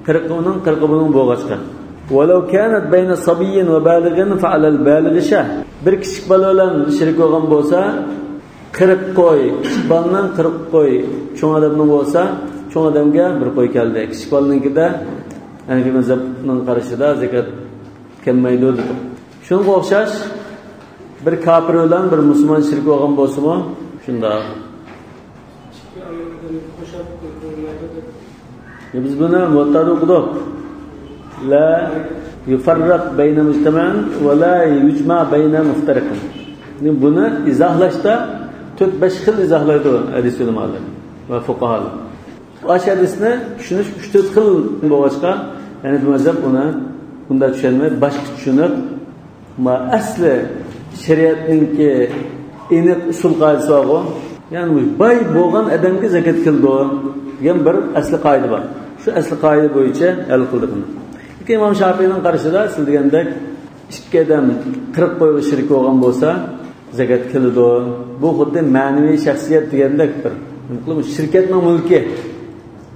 40 uning 40 buning bo'lg'achqa. ولو كانت بين صبي وبالغ فعلى البالغ شاة. Bir kichik bola bilan shirik bo'lgan bo'lsa, 40 qo'y kichik bolaning 40 qo'y cho'ng odamning bo'lsa, cho'ng odamga bir qo'y keldi. Kichik bolanikida Hanafiy mazhabning qarashida zakat kelmaydi dedi. Shunga o'xshash bir kofir bilan bir musulmon shirik bo'lgan bo'lsa-mu, shundoq. Biz buni muattada o'qidik. La yufarraq bayna mujtama'in va la yujma bayna muftariqin. Buni izohlashda 4-5 xil izohlaydi hadis ulamolari va fuqaholar. O'sha hadisni tushunish 3-4 xil bo'lg'achqa, ya'ni bu mazhab uni bunda tushunmay boshqa tushunib, ma asli shariatninki aniq usul qoidasi bor. Ya'ni boy bo'lgan odamga zakat qildi degan bir asli qoida bor. Shu asli qoida bo'yicha hal qildi buni. Lekin Imom Shofiyning qarashida siz degandek ikki odam 40 qo'yga shirik bo'lgan bo'lsa zakat qiladi. Bu xuddi ma'naviy shaxsiyat degandek bir shirkatning mulki,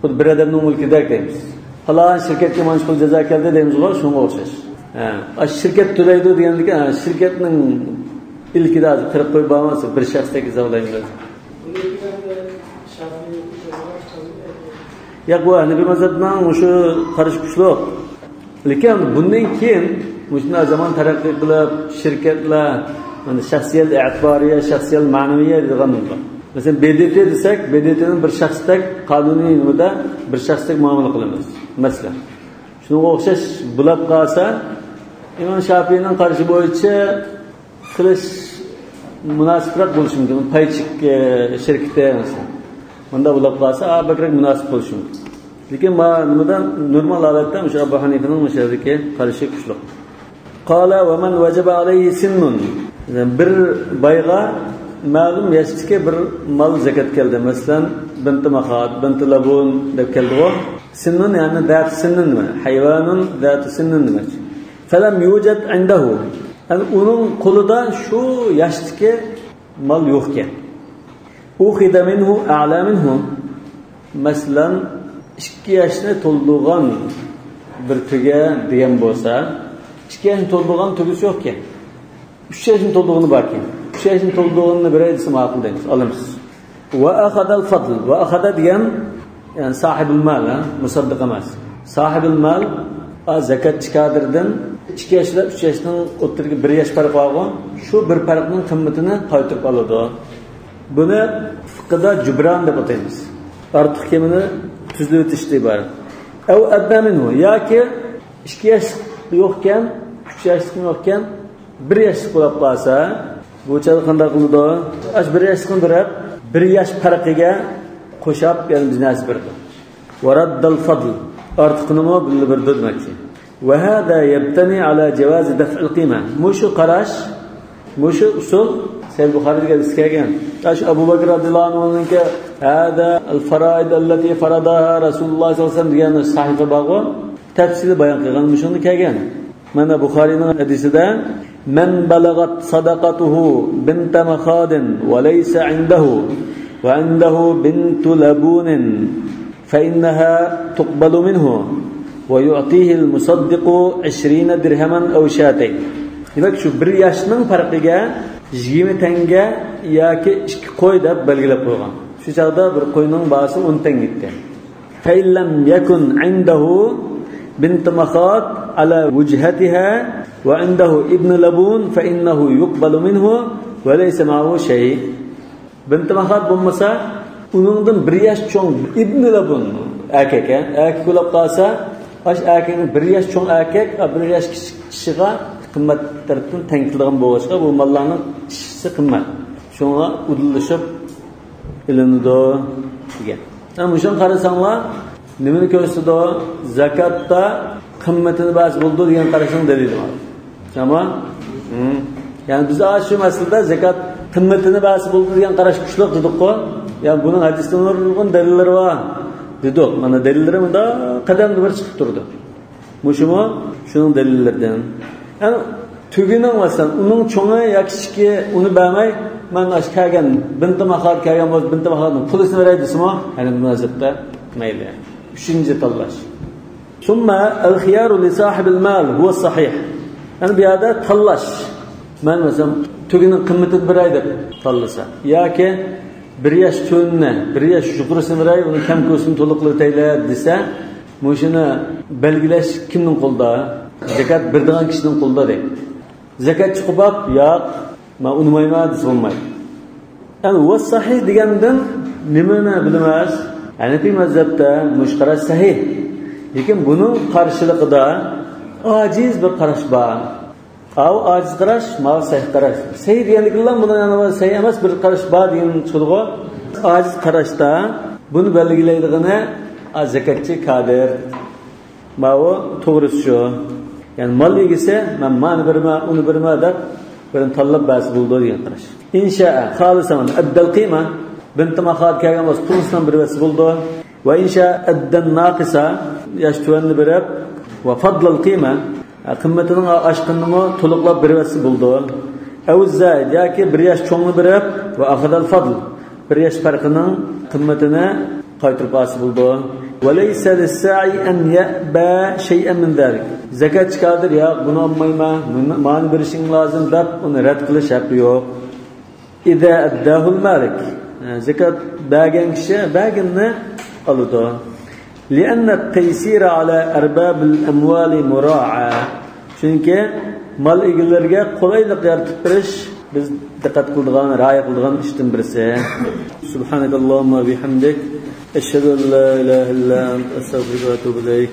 xuddi bir odamning mulkidek deymiz. Falon shirkatga mana shu pul jazo keldi deymiz-ku, shunga o'xshash. Ha, shirkat to'laydi degandek, shirkatning ilkida 40 qo'y bo'lmasa bir shaxsdek hisoblaymiz. Yo'q, bu Hanafiy mazhabning o'sha qarash kuchli. Lekin bundan keyin shunday zamon taraqqiy qilib, shirkatlar mana shaxsiyat e'tiboriya, shaxsiyat ma'naviya degan bor. Masalan, BDT desak, BDTning bir shaxsdek qonuniy nimada bir shaxsdek muomala qilamiz. Masalan, Shunga o'xshash bulab qolsa, Imom Shofiyning qarashi bo'yicha qilish munosibroq bo'lishi mumkin. Paychik shirkati masalan. Bunda bulab qolsa, bakrak munosib bo'lishi mumkin. Lekin nimadan normal holatda o'sha Abu Hanifaning o'sha yerdagi qarashi kuchli. Qala va man wajaba alayhi sinnun. Bir bayga ma'lum yoshdagi bir mol zakat keldi. Masalan, binti mahad, binti labun deb keldi-ku. Sinnun ya'ni zat sinnun nima? Hayvonun zat sinnun nima? Falam yujad indahu. Yani uning qo'lida shu yoshdagi mol yo'q ekan. Ukhida minhu a'la minhu. Masalan, 2 yoshni to'ldirgan bir tuga degan bo'lsa, 2 yoshni to'ldirgan tugisi yo'q ekan. 3 yoshni to'ldirgani bor ekan. 3 yoshni to'ldirganini beray desa ma'qul deymiz, olamiz. Va akhadal fadl. Va akhada degan ya'ni sahibul mal, musaddiq emas. Sahibul mal zakat chiqadirdan 2 yoshla 3 yoshning o'rtasida 1 yosh farq bor. Shu bir farqning qimmatini qaytarib oladi. Buni fiqhda jubron deb ataymiz. Ortiq kamini tuzlab o'tish deb bor. Av adna minhu yoki 2 yosh yo'qkan, 3 yoshlik yo'qkan, 1 yoshlik bo'lib qolsa, bu chal qanday qiladi? Ash 1 yoshlikni berib, 1 yosh farqiga qo'shab, ya'ni biz narsa berdi. Va raddal fadl. Ortiqni bilib berdi demakchi. Va hada yabtani ala jawaz daf'il qiyma. Mushu qarash, mushu usul Sahih Buxoriyga hadis kelgan. Ash Abu Bakr radhiyallohu anhuninki hada al-faraid allati faradaha Rasululloh sollallohu alayhi vasallam degan sahifa bor-ku, tafsili bayon qilgan shuni kelgan. Mana Buxoriyning hadisida man balagat sadaqatuhu bint makhadin va laysa indahu va indahu bintu labunin fa innaha tuqbalu minhu va yu'tihi al-musaddiqu 20 dirhaman aw shatayn. Demak, shu bir yoshning farqiga 20 tanga yoki 2 qo'y deb belgilab qo'ygan. Shu chaqda bir qo'yning bahasi 10 tanga edi. Fa illam yakun indahu bint makhad ala wujhatiha va indahu ibn labun fa innahu yuqbalu minhu va laysa ma'ahu shay. Bint makhad bo'lmasa, uningdan bir yosh cho'ng ibn labun erkak, erkak bo'lib qolsa, ash erkakning bir yosh cho'ng erkak, bir yosh kichik kishiga qimmat tarafdan tang qilgan bo'lishga bu mollarning ishisi qimmat. Shunga udillashib ilinadi degan. Ana shuni qarasanglar, nimani ko'rsatadi? Zakatda qimmatini bas bo'ldi degan qarashning dalili bor. Tamam? Ya'ni biz shu masalada zakat qimmatini bas bo'ldi degan qarash kuchli dedik-ku. Ya'ni buning hadisda nurg'un dalillari bor dedik. Mana dalillari bunda qadamda bir chiqib turdi. Mushumi shuning dalillaridan. Yani tugining masalan, uning cho'ngi yoki kichigi uni bermay, man ash kelgan binti mahal kelgan bo'lsa, binti mahalning pulisini beray desimi, ya'ni munosabda mayli. Uchinchi tanlash. Summa al-khiyaru li sahibil mal huwa sahih. Yani bu yerda tanlash. Man masalan tugining qimmatini beray deb tanlasa yoki bir yosh to'nni, bir yosh yuqorisini beray, uni kam ko'sini to'liq qilib desa, mushuni belgilash kimning qo'lida? Zakat berdigan kishining qo'lida deydi. Zakat chiqib olib, yo'q, men unmayman desa bo'lmaydi. Ya'ni va sahih degandan nimani bilamiz? Hanafiy mazhabda mush qarash sahih. Lekin buning qarshiligida ojiz bir qarash bor. Av ojiz qarash, mal sahih qarash. Sahih deganliklar buni yana sahih emas bir qarash bor degan chiqadi. Ojiz qarashda buni belgilaydigani zakatchi kadir. Mau to'g'risi shu. Ya'ni mol egisi men mani berma, uni berma deb birini tanlab bas bo'ldi degan qarash. Insha'a khalisan addal qiyma bint mahad kelgan bo'lsa pulisidan bir bas bo'ldi. Va insha addan naqisa yosh tuvanni berib va fadlal qiyma qimmatining oshqinini to'liqlab bir bas bo'ldi. Aw zaid yoki bir yosh cho'ngni berib va akhadal fadl bir yosh farqining qimmatini qaytarib olsa bo'ldi. وليس للساعي أن يأبى شيئا من ذلك. Zakat chiqardir, yo'q, buni olmayman, mani berishing lozim deb uni rad qilish haqqi yo'q. إذا أداه المالك. Zakat bergan kishi berganni oladi. لأن التيسير على أرباب الأموال مراعى. Chunki mol egalariga qulaylik yaratib berish biz diqqat qiladigan, rioya qiladigan ishdan birisi. Subhanakallohumma bihamdik. أشهد أن لا إله إلا أنت أستغفرك وأتوب إليك.